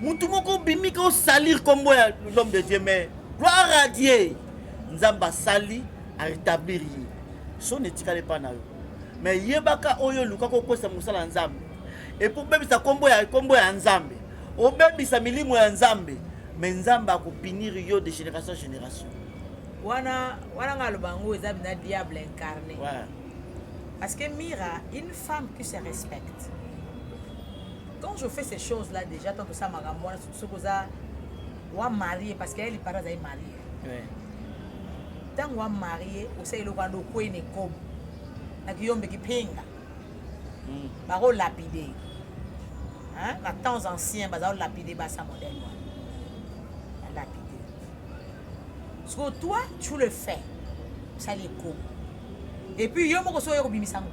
mutu moko obimi ko salir kombo ya l'homme de Dieu mais gloire à Dieu nzambe asali a rétablir ye soni etikali epai na yo mais yebaka oyo oluka kokwesa mosala ya nzambe epo obebisa kombo ya kombo ya nzambe obebisa milimo ya nzambe mais nzambe akopinir yo de génération en génération wana wana nga aloba yango eza bina diable incarné ouais. parce que mira une femme qui se respecte quand je fais ces choses là déjà tant tosala makambo wana soki oza wa marie parce que ye lipara azali marie ntango wa marie osali eloko wana okwei na ekobo na kiyombe kipinga hmm. bakolapide na temps ancien baza kolapide basa modèle wana balapide sikoyo toi tu le fais osali ekobo et puis yo moko soki oye kobimisa yango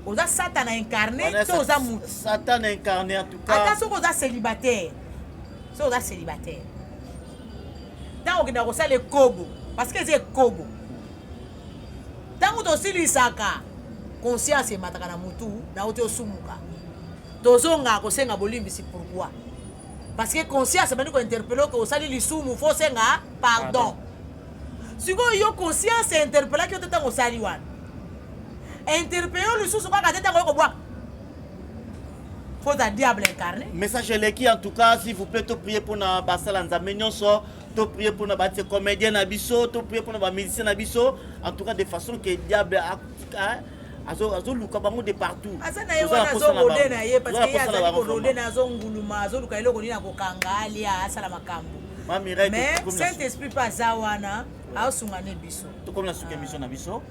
oza satana incarné to oza mutu satana incarné en tout cas ata soki oza célibataire soki oza célibataire ntango okendaka kosala ekobo parce que eza ekobo ntango tosilisaka conscience emataka na mutu nauti osumuka tozongaka kosenga bolimbisi pourquoi parce que conscience ebandi kointerpele oke osali lisumu fo osenga pardon sikoyo yo conscience interpelaki yo te ntango osali wana interpele yo lisusu kaka te ntango okobwaka faut diable incarné message eleki en tout cas s'il vous plaît to prier mpona basala nzambe nyonso to prier mpona batie comédien na biso to prier mpona bamusicien na biso en tout cas de façon que diable azoluka bango de partout aza na ye wana azorode na ye parce que ye azali korode na azonguluma azoluka eloko nini akokanga alia asala makambo mais saint esprit mpe aza wana aosunga ne biso tokomi na suka émission na biso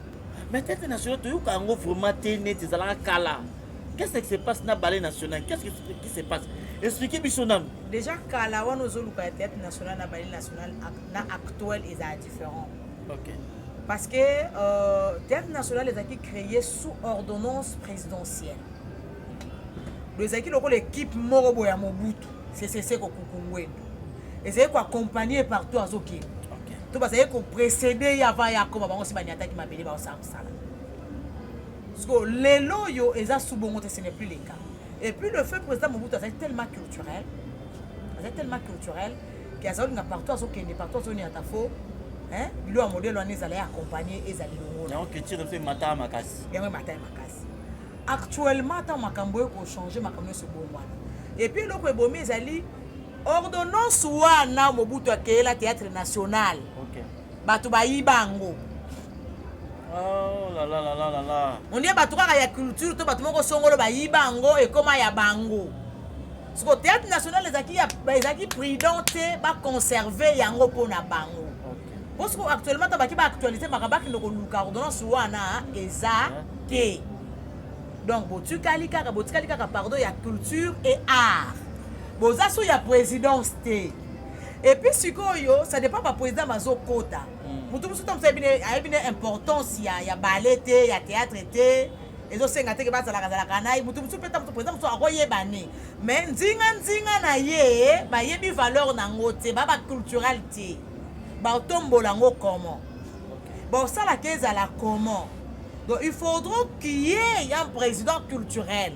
mais tete national toyoka yango vraiment te neti ezalaka kala qu'est-ce qui se passe na ballet national qu'est-ce qui se passe expliquez biso nanu déjà kala wana ozoluka ya théâtre national na ballet national na actuel ezala différent okay. Parce que euh, théâtre national ezalaki créé sous ordonnance présidentielle. Donc ezalaki lokola équipe moko boye ya Mobutu, CCC kokukungwendo. Ezalaki koaccompagner partout azokende. Okay. To bazalaki koprécéder ye avant ye akoma bango si baniataki mabele baosala mosala. Parce que lelo oyo eza sous bongo te ce n'est plus le cas. Et puis le feu président Mobutu azalaki tellement culturel, azalaki tellement culturel ke azolinga partout azokende partout azoniata fo biloko ya modele wana ezala ye accompagne ezali longola yango culture mpe emataka makasi yango emataka makasi actuellement ntango makambo oyo kochange makambo nyonso ebongwana epuis eloko ebomi ezali ordonnance wana mobutu akeyela théâtre national okay. bato bayiba yango Oh là là là là là là. On dirait bato kaka ya culture to bato moko songolo bayiba yango ekoma ya bango. Siko théâtre national ezalaki ezalaki prudent te baconserve yango mpo na bango. Po siko actuellement to baki baactualité makambo bakende koluka ordonnance wana eza te. Donc botikali kaka botikali kaka pardon ya culture et art. Boza so ya présidence te. Et puis sikoyo ça dépend ba président bazokota. Mutu mosusu ntango mosusu ayebi ne importance ya, ya ballet te ya théâtre te ezosenga te ke bazalaka zalaka na ye mutu mosusu mpe ntango mosusu président mosusu akoyeba ne mais nzinga nzinga na ye bayebi valeur nango te ba baculturel te batombola yango comment baosalaka ezala comment. Donc il faudra qu'il y ait un président culturel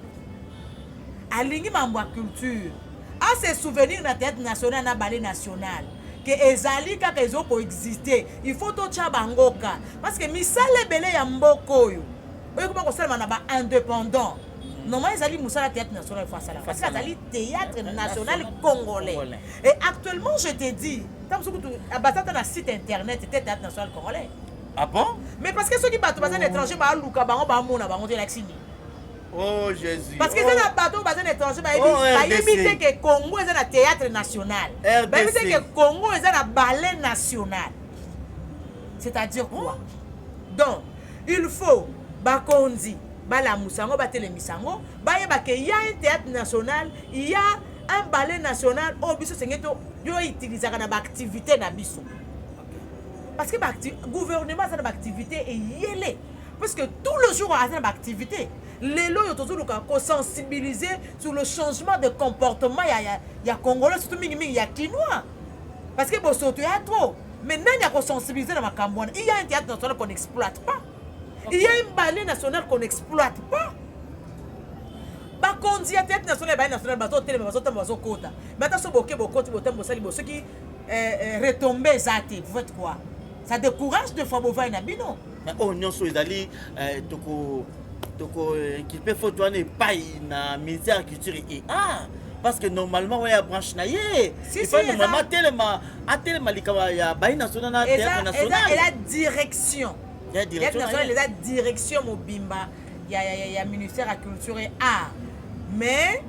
alingi mambo ya culture a se souvenir na théâtre national na ballet national ke ezali kaka ezokoexiste. Il faut totya bango ka parce que misala ebele ya mboka oyo oyo ekoma kosalema na baindépendant normalement ezali mosala théâtre national faut asala parce que azali théâtre national congolais. Et actuellement je te dis ntango mosusu kutu baza ata na site internet te théâtre national congolais. Ah bon? Mais parce que soki bato baza na étranger baluka bango bamona bango te elakisi nini? Oh Jésus. Parce que eza na bato oyo baza na étranger bayebi te ke Congo eza na théâtre national, bayebi te ke Congo eza na ballet national. C'est-à-dire quoi? Donc il faut bakonzi balamusa yango, batelemisa yango, bayeba ke ya un théâtre national, il y a un ballet national oyo biso senge to yo utilisaka na baactivité na biso. Parce que gouvernement aza na baactivité eyele, parce que tout le jour aza na baactivité. Lelo oyo tozoluka kosensibiliser sur le changement de comportement ya congolais, surtout mingimingi ya kinois, parce que bosoto ya trop. Mais nani akosensibiliser na makambo wana? Il y a un théâtre national qu'on n'exploite pas, il y a un ballet national qu'on n'exploite pas. Bakonzi ya théâtre national ya ballet national bazotelema, bazotamba, bazokota, mais ata so boke bokoti botambi bosali bo soki retombée eza te, vous faites quoi? Ça décourage deux fois bovai na bino. Mais oyo nyonso ezali toko équipe faute wana epai na ministère ya culture et art, parce que normalement oyo ya branche na ye epai normalement atelema likambo ya ballet national na théâtre national. Eza direction ya théâtre national, eza direction mobimba ya ministère ya culture et art, mais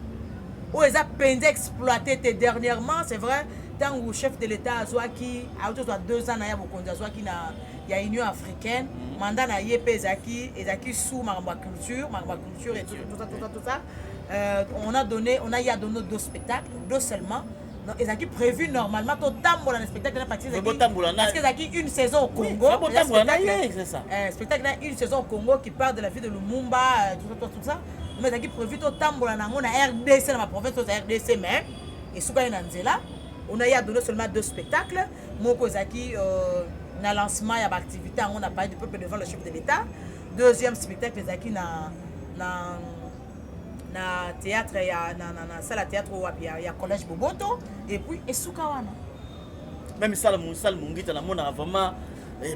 oyo eza mpenza exploité te. Dernièrement, c'est vrai, ntango chef de l'état azwaki auti ozwa 2 ans na ya bokonzi, azwaki na ya Union africaine mandat na ye mpe ezalaki sous makambo ya culture, makambo ya culture et tout, tout ça, tout ça, tout ça. On a y a donné deux spectacles, deux seulement. Donc ezalaki prévu normalement totambola na spectacle na parti, parce que ezalaki une saison au Congo. C'est ça. Spectacle na une saison au Congo qui parle de la vie de Lumumba, tout ça, tout ça. Mais ezalaki prévu totambola nango na RDC, na baprovince oyo ya RDC, mais esukaki na nzela. On a y a donné seulement deux spectacles. Moko ezalaki na lancement ya baactivité yango na palais du peuple devant le chef de l'état. Deuxième spectacle ezalaki na théâtre ya na salle ya théâtre wapi ya collège Boboto, et puis esuka wana. Même salle Mongita namonaka vraiment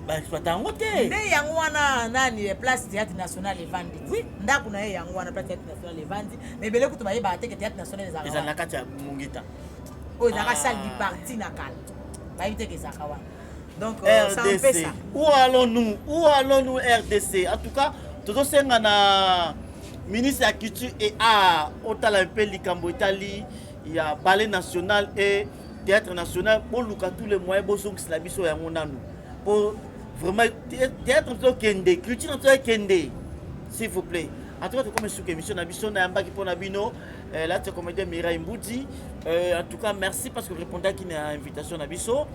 baexploite yango te. Nde yango wana nani place théâtre national evandi. Oui, ndako na ye yango wana place théâtre national evandi, mais ebele kutu bayebaka te ke théâtre national ezalaka ezala na kati ya Mongita. Oyo ezalaka salle du parti na kala, bayebi te ke ezalaka wana. Donc c'est un peu RDC ça. Où allons-nous? Où allons-nous, RDC? En tout cas tozosenga na ministre ya culture et art otala mpe likambo etali ya ballet national et théâtre national. Boluka tous les moyens bozongisela biso yango nanu, po vraiment théâtre na biso ekende, culture na biso ekende, s'il vous plaît. En tout cas tokomi suka émission na biso. Nayambaki mpo na bino la comédien Mireille Mbudi. En tout cas merci parce que répondaki na invitation na biso.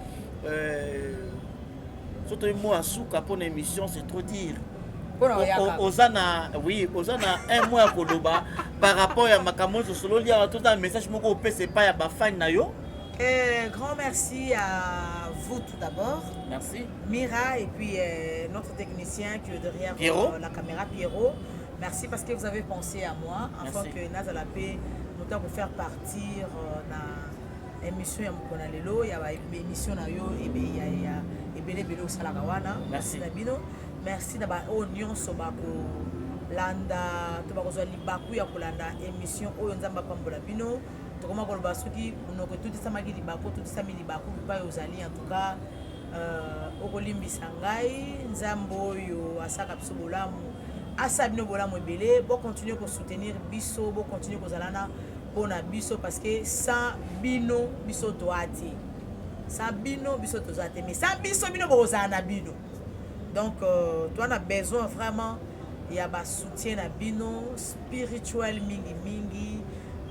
So toyi mot ya suka mpo na émission, c'est trop dire. Oza na, oui, oza na un mot ya koloba par rapport ya makambo nyonso osololi awa? Toza na message moko opesa epai ya bafani na yo? Grand merci à vous tout d'abord. Merci. Mira et puis notre technicien qui est derrière la caméra, Pierrot. Merci parce que vous avez pensé à moi afin que nazala pe moto pour faire partir na émission ya mokolo na lelo ya émission na yo ya ebele ebele osalaka wana. Merci na bino. Merci na baoyo nyonso bakolanda to bakozwa libaku ya kolanda émission oyo. Nzambe apambola bino. Tokoma koloba soki monoko etutisamaki libaku, otutisami libaku bipai ozali. En tout cas okolimbisa ngai. Nzambe oyo asalaka biso bolamu asala bino bolamu ebele. Bocontinue kosoutenir biso, bocontinue kozala na. pona biso parce que sans bino biso toa te sans bino biso toza te mais sans biso bino bokozala na bino donc euh, toa na besoin vraiment ya ba soutien na bino spirituel mingi mingi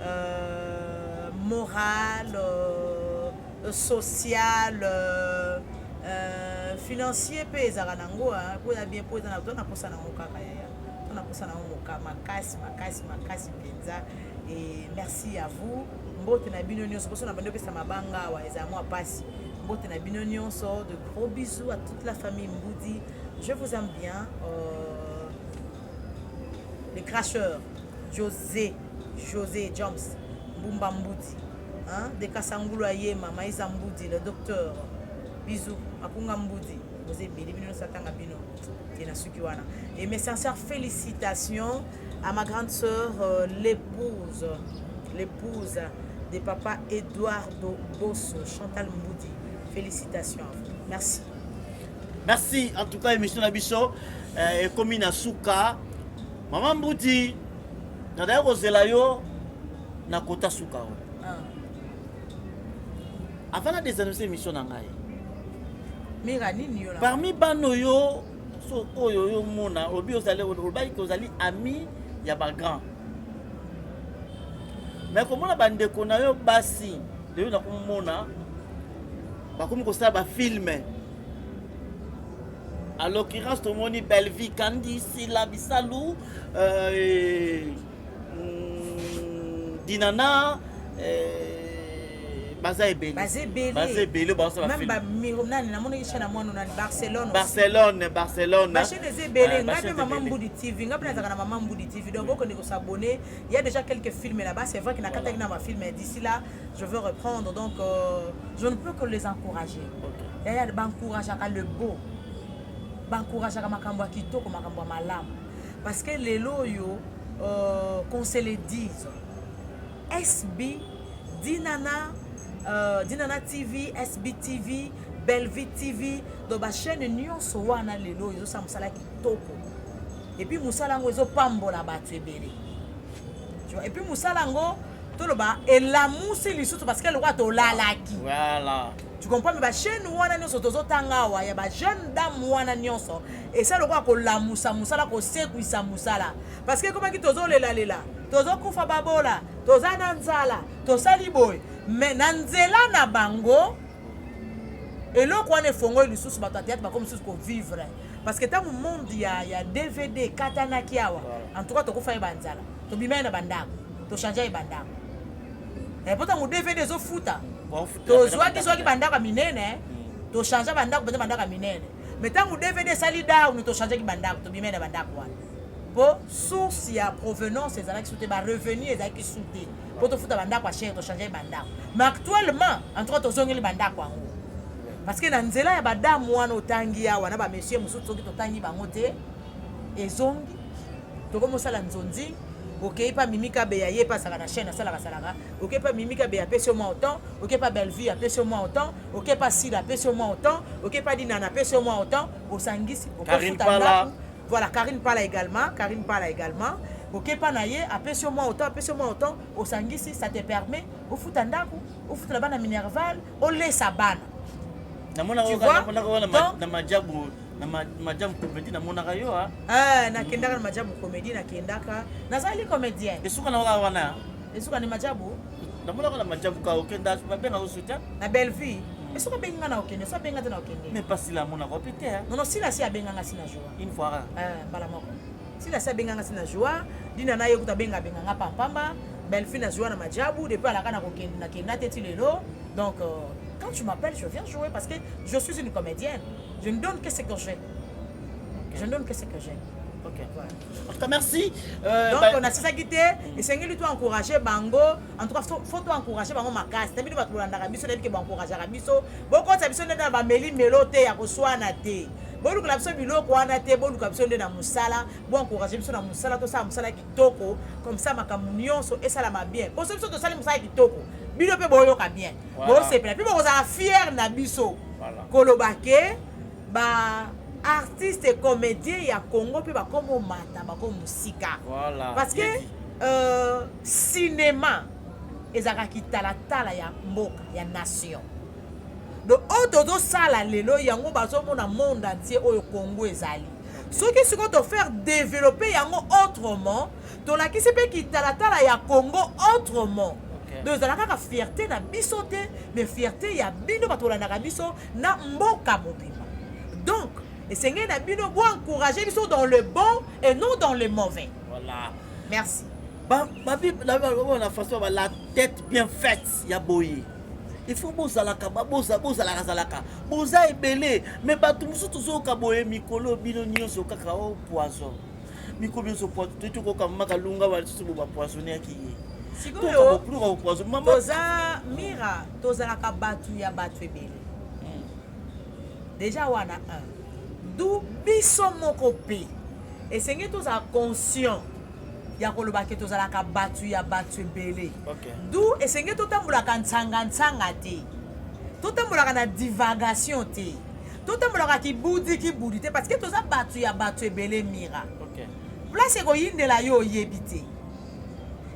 euh, moral euh, social euh, euh, financier mpe ezalaka nango mpo eza bien mpo eza na toa na mposa nango kaka yaya To na posa na ngo makasi makasi makasi mpenza et merci à vous mbote na bino nyonso poso na bandi opesa mabanga awa ezala mwa pasi mbote na bino nyonso de gros bisous à toute la famille Mbudi je vous aime bien euh, les cracheurs José José James Mbumba Mbudi hein, de Kasangulu Ayema Maïsa Mbudi le docteur bisous Makunga Mbudi boza ebele bino nyonso atanga bino te na suki wana et mes sincères félicitations à ma grande sœur euh, l'épouse l'épouse de papa Eduardo Bosso Chantal Mboudi félicitations à vous merci merci en tout cas émission na biso euh, ekomi na suka mama Mboudi nazali kozela yo na kota suka oyo ah. avant na désannoncer émission na ngai mira nini yo parmi bana oyo so oyo yo mona olobi ozali olobaki ke ozali ami ya bagrand mais komona bandeko na yo basi lelo nakomona bakomi kosala bafilme à l'occurrence tomoni bellevie kandi sila bisalu euh, Mm, dinana eh, baza ebele baza ebele baza ebele baza ba film nani namonaki chaîne ya mwana nani Barcelone Barcelone Barcelone ba chaîne eza ebele eh, ngai mpe Mama Mbudi TV ngai mpe nazalaka na Mama Mbudi TV donc bokende ko s'abonner il y a déjà quelques films là-bas c'est vrai que nakataki na ba films mais d'ici là je veux reprendre donc euh, je ne peux que les encourager okay. yaya ba encourageaka le beau ba encourageaka makambo ya kitoko makambo ya malamu parce que lelo oyo euh, qu'on se le dise SB Dinana euh, Dinana TV SB TV Bellevue TV donc ba chaîne nyonso wana lelo ezosala mosala kitoko et puis mosala yango ezopambola bato ebele tu vois et puis mosala yango toloba elamusi lisusu parce que lokola tolalaki voilà. Tu comprends mais ba chaîne wana nyonso tozotanga awa ya ba jeune dame wana nyonso esa lokola kolamusa mosala kosekwisa mosala parce que ekomaki tozolelalela tozokufa babola toza na nzala tosali boye mais na nzela na bango eloko wana efongoli lisusu bato ya théâtre bakomi lisusu kovivre parce que ntango monde ya, ya dvd ekatanaki awa en tout cas tokufa ye banzala tobima ye na bandako tochange ye bandako eh, po ntango dvd ezofuta tozwaki zwaki bandako ya minene eh. hmm. tochange bandako mpenza bandako ya minene mais ntango dvd esali down tochangeaki bandako tobimai na bandako wana mpo source ya provenance ezalaki su te barevenu ezalaki su te mpo tofuta bandako ya chere tochangeaki bandako mais actuellement en tout cas tozongeli bandako yango parce que na nzela ya badame wana otangi awa na bamesie mosusu soki totangi bango te ezongi tokomi osala nzonzi okei pa mimi kabeya ye mpe azalaka na chaîne asalaka salaka okei pa mimi kabeya apesi yo mwa autant okei pa bellevue apesi yo mwa autant okei pa sila apesi yo mwa autant okei pa dinana apesi yo mwa autant osangisi okofuta ndako voilà karine pala également karine pala également okei pa na ye apesi yo mwa autant apesi yo mwa autant osangisi ça te permet ofuta ndako ofutela bana minerval olesa bana namonaka na majabu na majabu comedie namonaka yo ah. Eh, nakendaka na majabu comedie nakendaka nazali comédien esuka na kaka wana esuka ni majabu namonaka na majabu ka okenda babengaka soutien na bellevue esoki abengi nga na okende so abenga te na okende mais pas sila amonaka ope te non non sila si abenga nga si na joie une fois eh, mbala moko sila si abenga nga si na joie dina na ye kuta abenga abenga nga pampamba bellevue na joie na majabu depuis alaka na kokende nakenda te ti lelo donc euh, quand tu m'appelles je viens jouer parce que je suis une comédienne Je ne donne que ce que j'ai. Okay. Je ne donne que ce que j'ai. Ok. Voilà. En tout cas, merci. Euh, Donc, bah... on a sisaki te, esengeli to encourager bango. En tout cas, faut, faut to encourager bango makasi. Nabi bato bolandaka biso, nabi ke ba encourageaka biso. Bokotisa biso nde na ba meli melo te ya koswana te. Bolukela biso biloko wana te, boluka biso nde na mosala, bo encourager biso na mosala, tosala mosala kitoko, comme ça makambo nyonso esalama bien. Poso biso tosali mosala kitoko, bino mpe boyoka bien. Bosepela, mpe bokozala fier na biso. Koloba ke ba artiste comédien ya Congo mpe bakomi omata bakomi mosika. Parce que euh, cinéma. Ezalaka kitalatala ya mboka, ya nation. Donc oyo tozosala lelo yango bazomona monde entier oyo Congo ezali. Soki sikoyo to faire developper yango autrement, tolakisi mpe kitalatala ya Congo autrement. Okay. Donc ezala kaka fierté na biso te, mais fierté ya bino bato bolandaka biso na mboka mobimba. Donc esengeli na bino bo encourager biso dans le bon et non dans le mauvais. Voilà. Merci. Ba ba na façon ba la tête bien faite ya boye. Il faut bozalaka boza bozalaka zalaka boza ebele mais bato mosusu tozoyoka boye mikolo bino nyonso kaka o oh, poison mikolo nyonso poison toyei tokoka mama kalunga wa lisusu bo bapoisonneaki ye sikoyo toza mira tozalaka bato ya bato ebele hmm. deja wana un du biso moko mpe esengeli tozala conscient ya koloba ke tozalaka bato ya bato ebele okay. Du esengeli totambolaka nsanga-nsanga te, totambolaka na divagation te, totambolaka kibudi kibudi te parce que toza bato ya bato ebele mira okay. Place ekoyindela yo oyebi te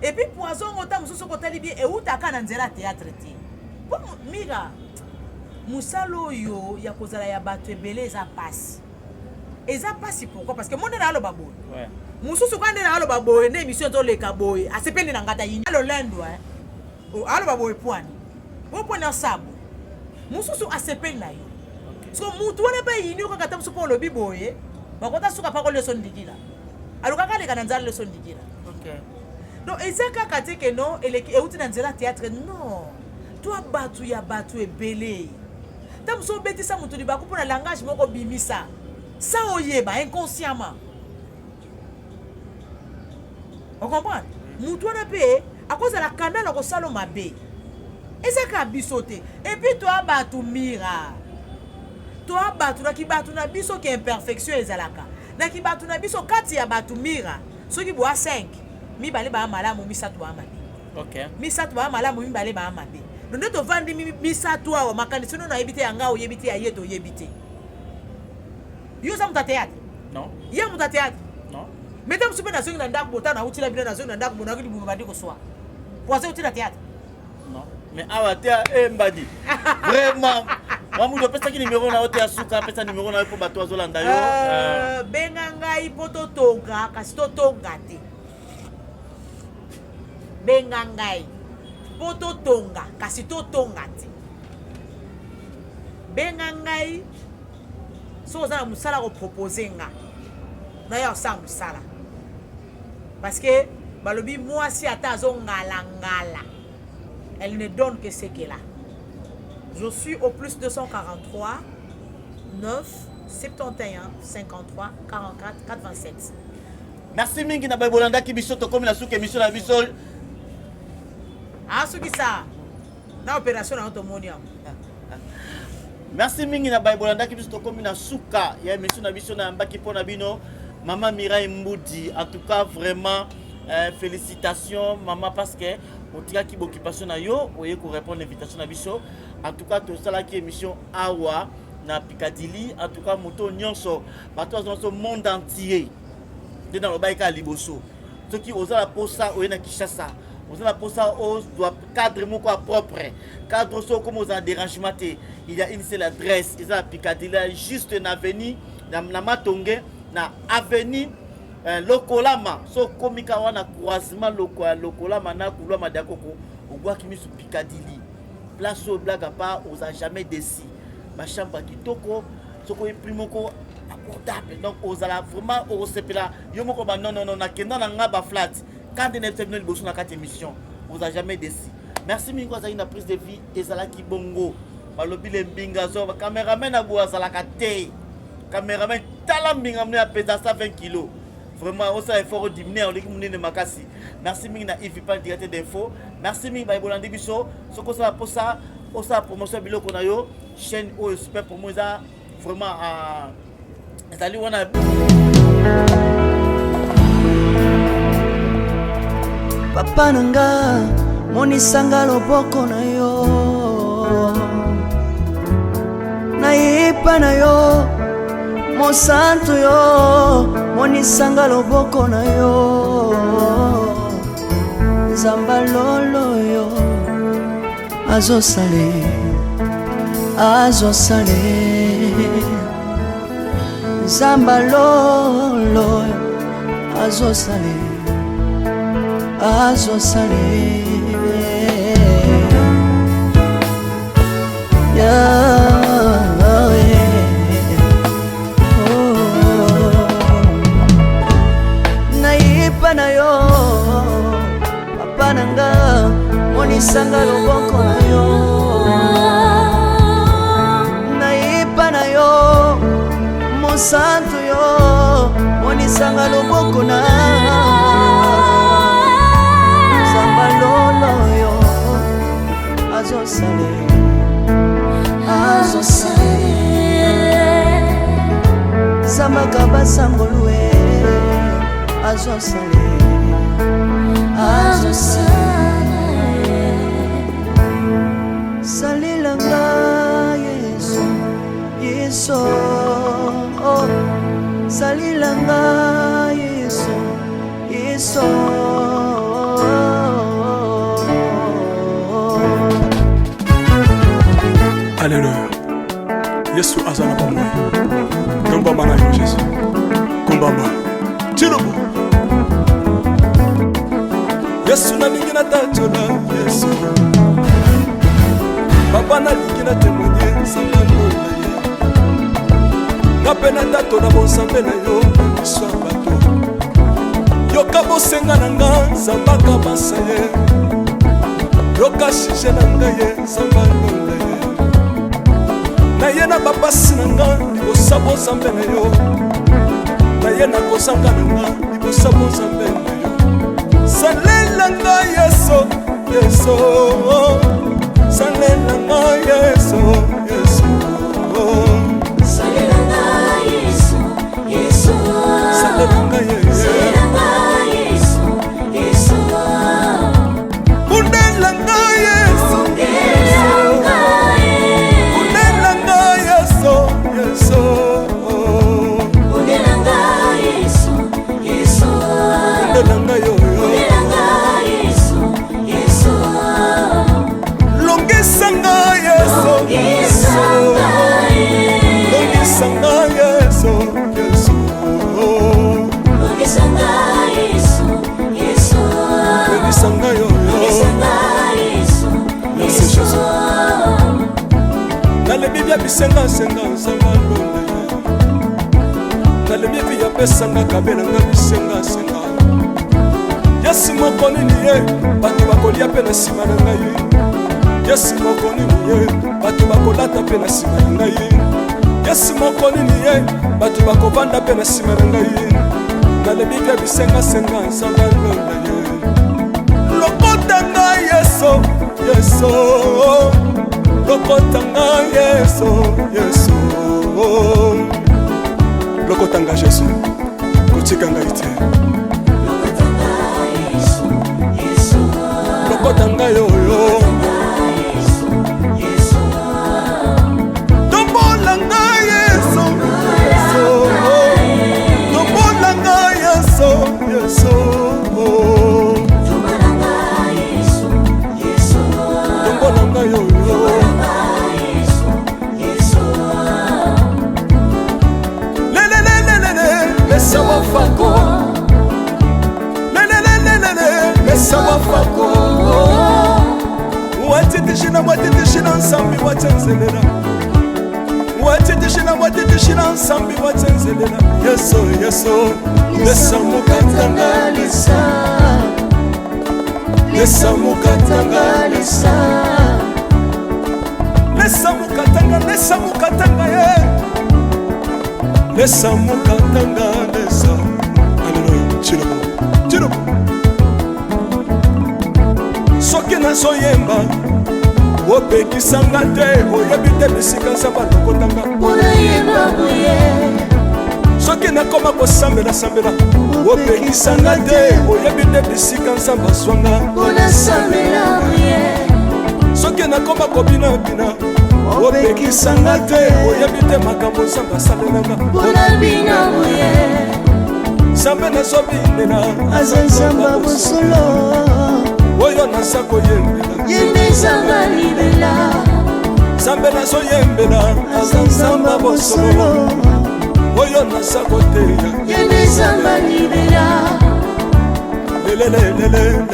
epuis poison yango ntango mosusu soki otali bien eutaka na nzela ya théâtre te mpo mira mosala oyo ya kozala ya bato ebele eza mpasi eza pasi pourquoi parce que mo nde naaloba boye ouais. mosusu kaka nde naaloba boye nde émission ezoleka boye asepeli na ngata yini lolendo eh. Aloba boye pwani po pwani asabo mosusu asepeli na yo okay. So mutu wana mpe ayini yo kaka ta mosusu mpo olobi boye bakota suka pako leso ndikila alukaka aleka na nzala leso ndikila okay. Donc eza kaka te ke non eleki euti na nzela théâtre non toi bato ya bato ebele Ntango mosusu obetisa moto libaku mpo na langage moko obimisa sans oyeba inconsciemment. O comprendre? Moto wana mpe akozala kanda na kosala mabe. Eza kaka biso te. Et puis toi bato mira. Toi bato na kibato na biso ke imperfection ezalaka. Na kibato na biso kati ya bato mira soki boa 5 mibale ba malamu misato ba mabe. Okay. Misato ba malamu mibale ba mabe. Nde tovandi misato awa makanisi no nayebi te ya nga oyebi te ya ye toyebi te. Yo oza moto ya théâtre? Non. Ye moto ya théâtre? Non. Mais ntango mosusu mpe nazongi na ndako botana nauti na bino nazongi na ndako bonaki libumu bandi koswa. Poison euti na théâtre? Non. Mais awa te eh mbadi. Vraiment. Mamudu opesaki numéro na yo te ya suka apesa numéro na yo mpo bato bazolanda yo. Euh, benga ngai mpo totonga kasi totonga te. Benga ngai po totonga kasi totonga te. Benga ngai soki oza na mosala ko proposer nga naya kosala mosala parce que balobi mwasi ata azongala ngala elle ne donne que ce qu'elle a. Je suis au plus 243 9 71 53 44 87. Merci mingi na baye bolandaki biso tokomi na suka émission na biso. Asukisa na opération na yo tomoni yango. Merci mingi na baye bolandaki biso tokomi na suka ya émission na biso na yambaki mpo na bino Mama Mireille Mbudi. En tout cas vraiment euh, félicitations maman parce que otikaki boccupation na yo oye ko répondre invitation na biso. En tout cas tosalaki émission awa na Piccadilly. En tout cas moto nyonso bato nyonso monde entier nde nalobaki kaka liboso soki oza na posa oye na kinshasa oza na posa ozwa cadre moko ya propre cadre soki okoma ozala dérangement te il y a une seule adresse eza na picadilla juste na avenue na, na matonge na avenue eh, lokolama so okomi kaka wana croisement loko ya lokolama na couloir madiakoko obwaki misu picadilly place oyo blague à part oza jamais déçu bachambre ya kitoko soki oye prix moko abordable donc ozala vraiment okosepela yo moko ba non non non nakenda na nga ba flat quand nde nayebisa bino liboso na kati émission oza jamais déçu merci mingi azalaki na prise de vie ezalaki bongo balobi le mbinga zo cameraman na boye azalaka te cameraman tala mbinga mino ya peza 120 kilo vraiment osala effort odimine oleki monene makasi merci mingi na yves pan directeur d'info merci mingi baye bolandi biso soki osala mposa osala promotion ya biloko na yo chaîne oyo super promo eza vraiment euh, ezali wana papa na nga monisanga loboko na yo nayepa na yo mosantu yo monisanga loboko na yo nzamba lolo yo. Azosale, azosale. Nzambe lolo azosale, azosale. Yahweh. Oh. Nayipa na yo papa na nga, monisanga loboko na yo. Nayipa na yo mosantu yo, monisanga loboko na Nzambe lolo yo azosale, azosale. Nzambe akabasangolue azosale, azosale. Salelanga Yesu, Yesu, oh. Salelanga Yesu, Yesu. Alleluya, Yesu aza na bomoi. Tombama na yo Jésus, kumbama tilobo. Yesu nalingi natatola Yesu, papa nalingi na témoigne nzambe alola ye nga mpe natatola bonzambe na yo na miso ya bato. Yoka bosenga na nga, Nzambe akabasa ye. Yoka sujet na ngai ye, Nzambe alola ye. Naye na bapasi na nga libosa bonzambe na yo, naye na kozanga na nga libosa bonzambe na yo. Salela nga Yesu, Yesu, salela nga Yesu, Yesu. Salela nga Yesu, Yesu. Salela nga Yesu. Salela nga Yesu, Yesu. Bundela nga Yesu. Bundela nga Yesu. Bundela nga Yesu, Yesu. Bundela nga Yesu, Yesu. Bundela nga yo, yo. Bundela nga Yesu, Yesu. Longisa nga Yesu. Longisa nga Yesu. Longisa nga Yesu, Yesu. Longisa nga Yesu, Yesu. Longisa nga yo, yo. Longisa nga Yesu, Merci, Yesu. Jésus. Nalebi bia bisengasenga nzambe alonda ye. Nalebi vi apesanga kabelanga bisengasenga. Yesu moko nini ye bato bakolia mpe na nsima na ngai. Yesu moko nini ye bato bakolata mpe na nsima na ngai. Yesu moko nini ye bato bakovanda mpe na nsima na ngai. Nalebi bia bisengasenga nzambe alonda ye. Lokota ngai Yesu, Yesu. Lokota ngai Yesu, Yesu. Lokota ngai Jésus, kotika ngai te. Lokota ngai oyo. Tombola ngai Yesu, Yesu. Tombola ngai Yesu, Yesu. Tombola nga Yesu, Yesu. Tombola ngai oyo. Yesu, Yesu. Lelelelelele, lesa wafako. Lelelelelele, lesa wafako. Watitishina, watitishina nsambi watenzelela. Watitishina, watitishina nsambi watenzelela. Yesu, Yesu, lesa mukatanga lesa. Lesa mukatanga lesa. Lesa mukatanga, lesa mukatanga ye. Lesa mukatanga lesa. Alléluia. Chilobo, chilobo. Soki nazoyemba opekisanga te, oyebi te bisika nzambe alokotanga. Unayemba boye. Soki nakoma kosambelasambela opekisanga te, oyebi te bisika nzambe azwanga. Unasambela boye. Soki nakoma kobinabina opekisanga te, oyebi te makambo nzambe asalelanga. Unabina boye. Nzambe nazobinela aza nzambe bosolo. Oyo naza koyembela. Ye nde Nzambe libela. Nzambe nazoyembela aza Nzambe ya bosolo. Oyo naza koteya. Ye nde Nzambe libela. Lelelelelele.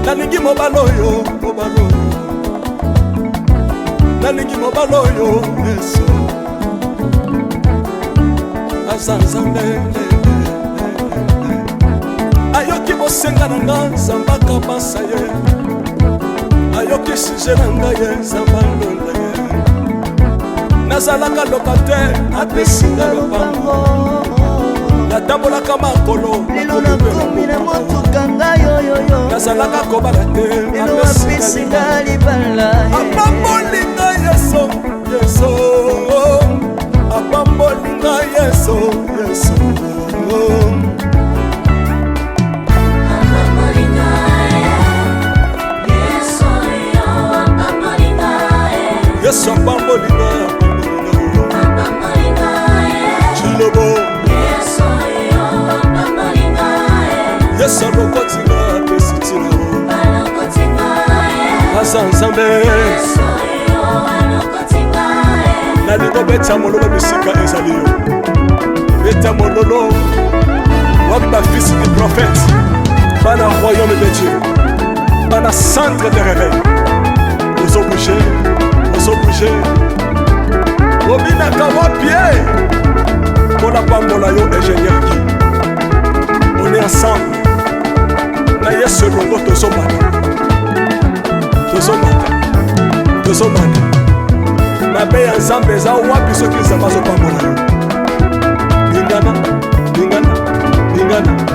Nalingi mobali oyo, mobali oyo. Nalingi mobali oyo, Yesu. Aza Nzambe. Ayoki bosenga na nga, Nzambe akabasa ye. Ayoki sujet na ngai ye, Nzambe alonda ye. Nazalaka locataire, apesi nga lopango. Natambolaka makolo, lelo nakomi na motuka ngai oyoyo. Nazalaka kobala te, lelo apesi nga libala. Apamboli nga Yesu, Yesu. Apamboli nga Yesu, Yesu. Yesu apamboli nga, apamboli nga. Chilobo. Yesu alokoti nga, apesi ntina. Aza Nzambe. Nalingi obeta mololo bisika ezali yo. Beta mololo. Wapi bafils du prophète? Bana royaume de Dieu. Bana centre de réveil. Ozobouge, ozobouge. Obinaka wapi ye? Mpona pambola yo ingénieur Guy. On est ensemble. Na Yesu elongo tozomata. Tozomata. Tozomata. Mabe ya Nzambe eza wapi soki Nzambe azopambola yo? Lingana, lingana, lingana.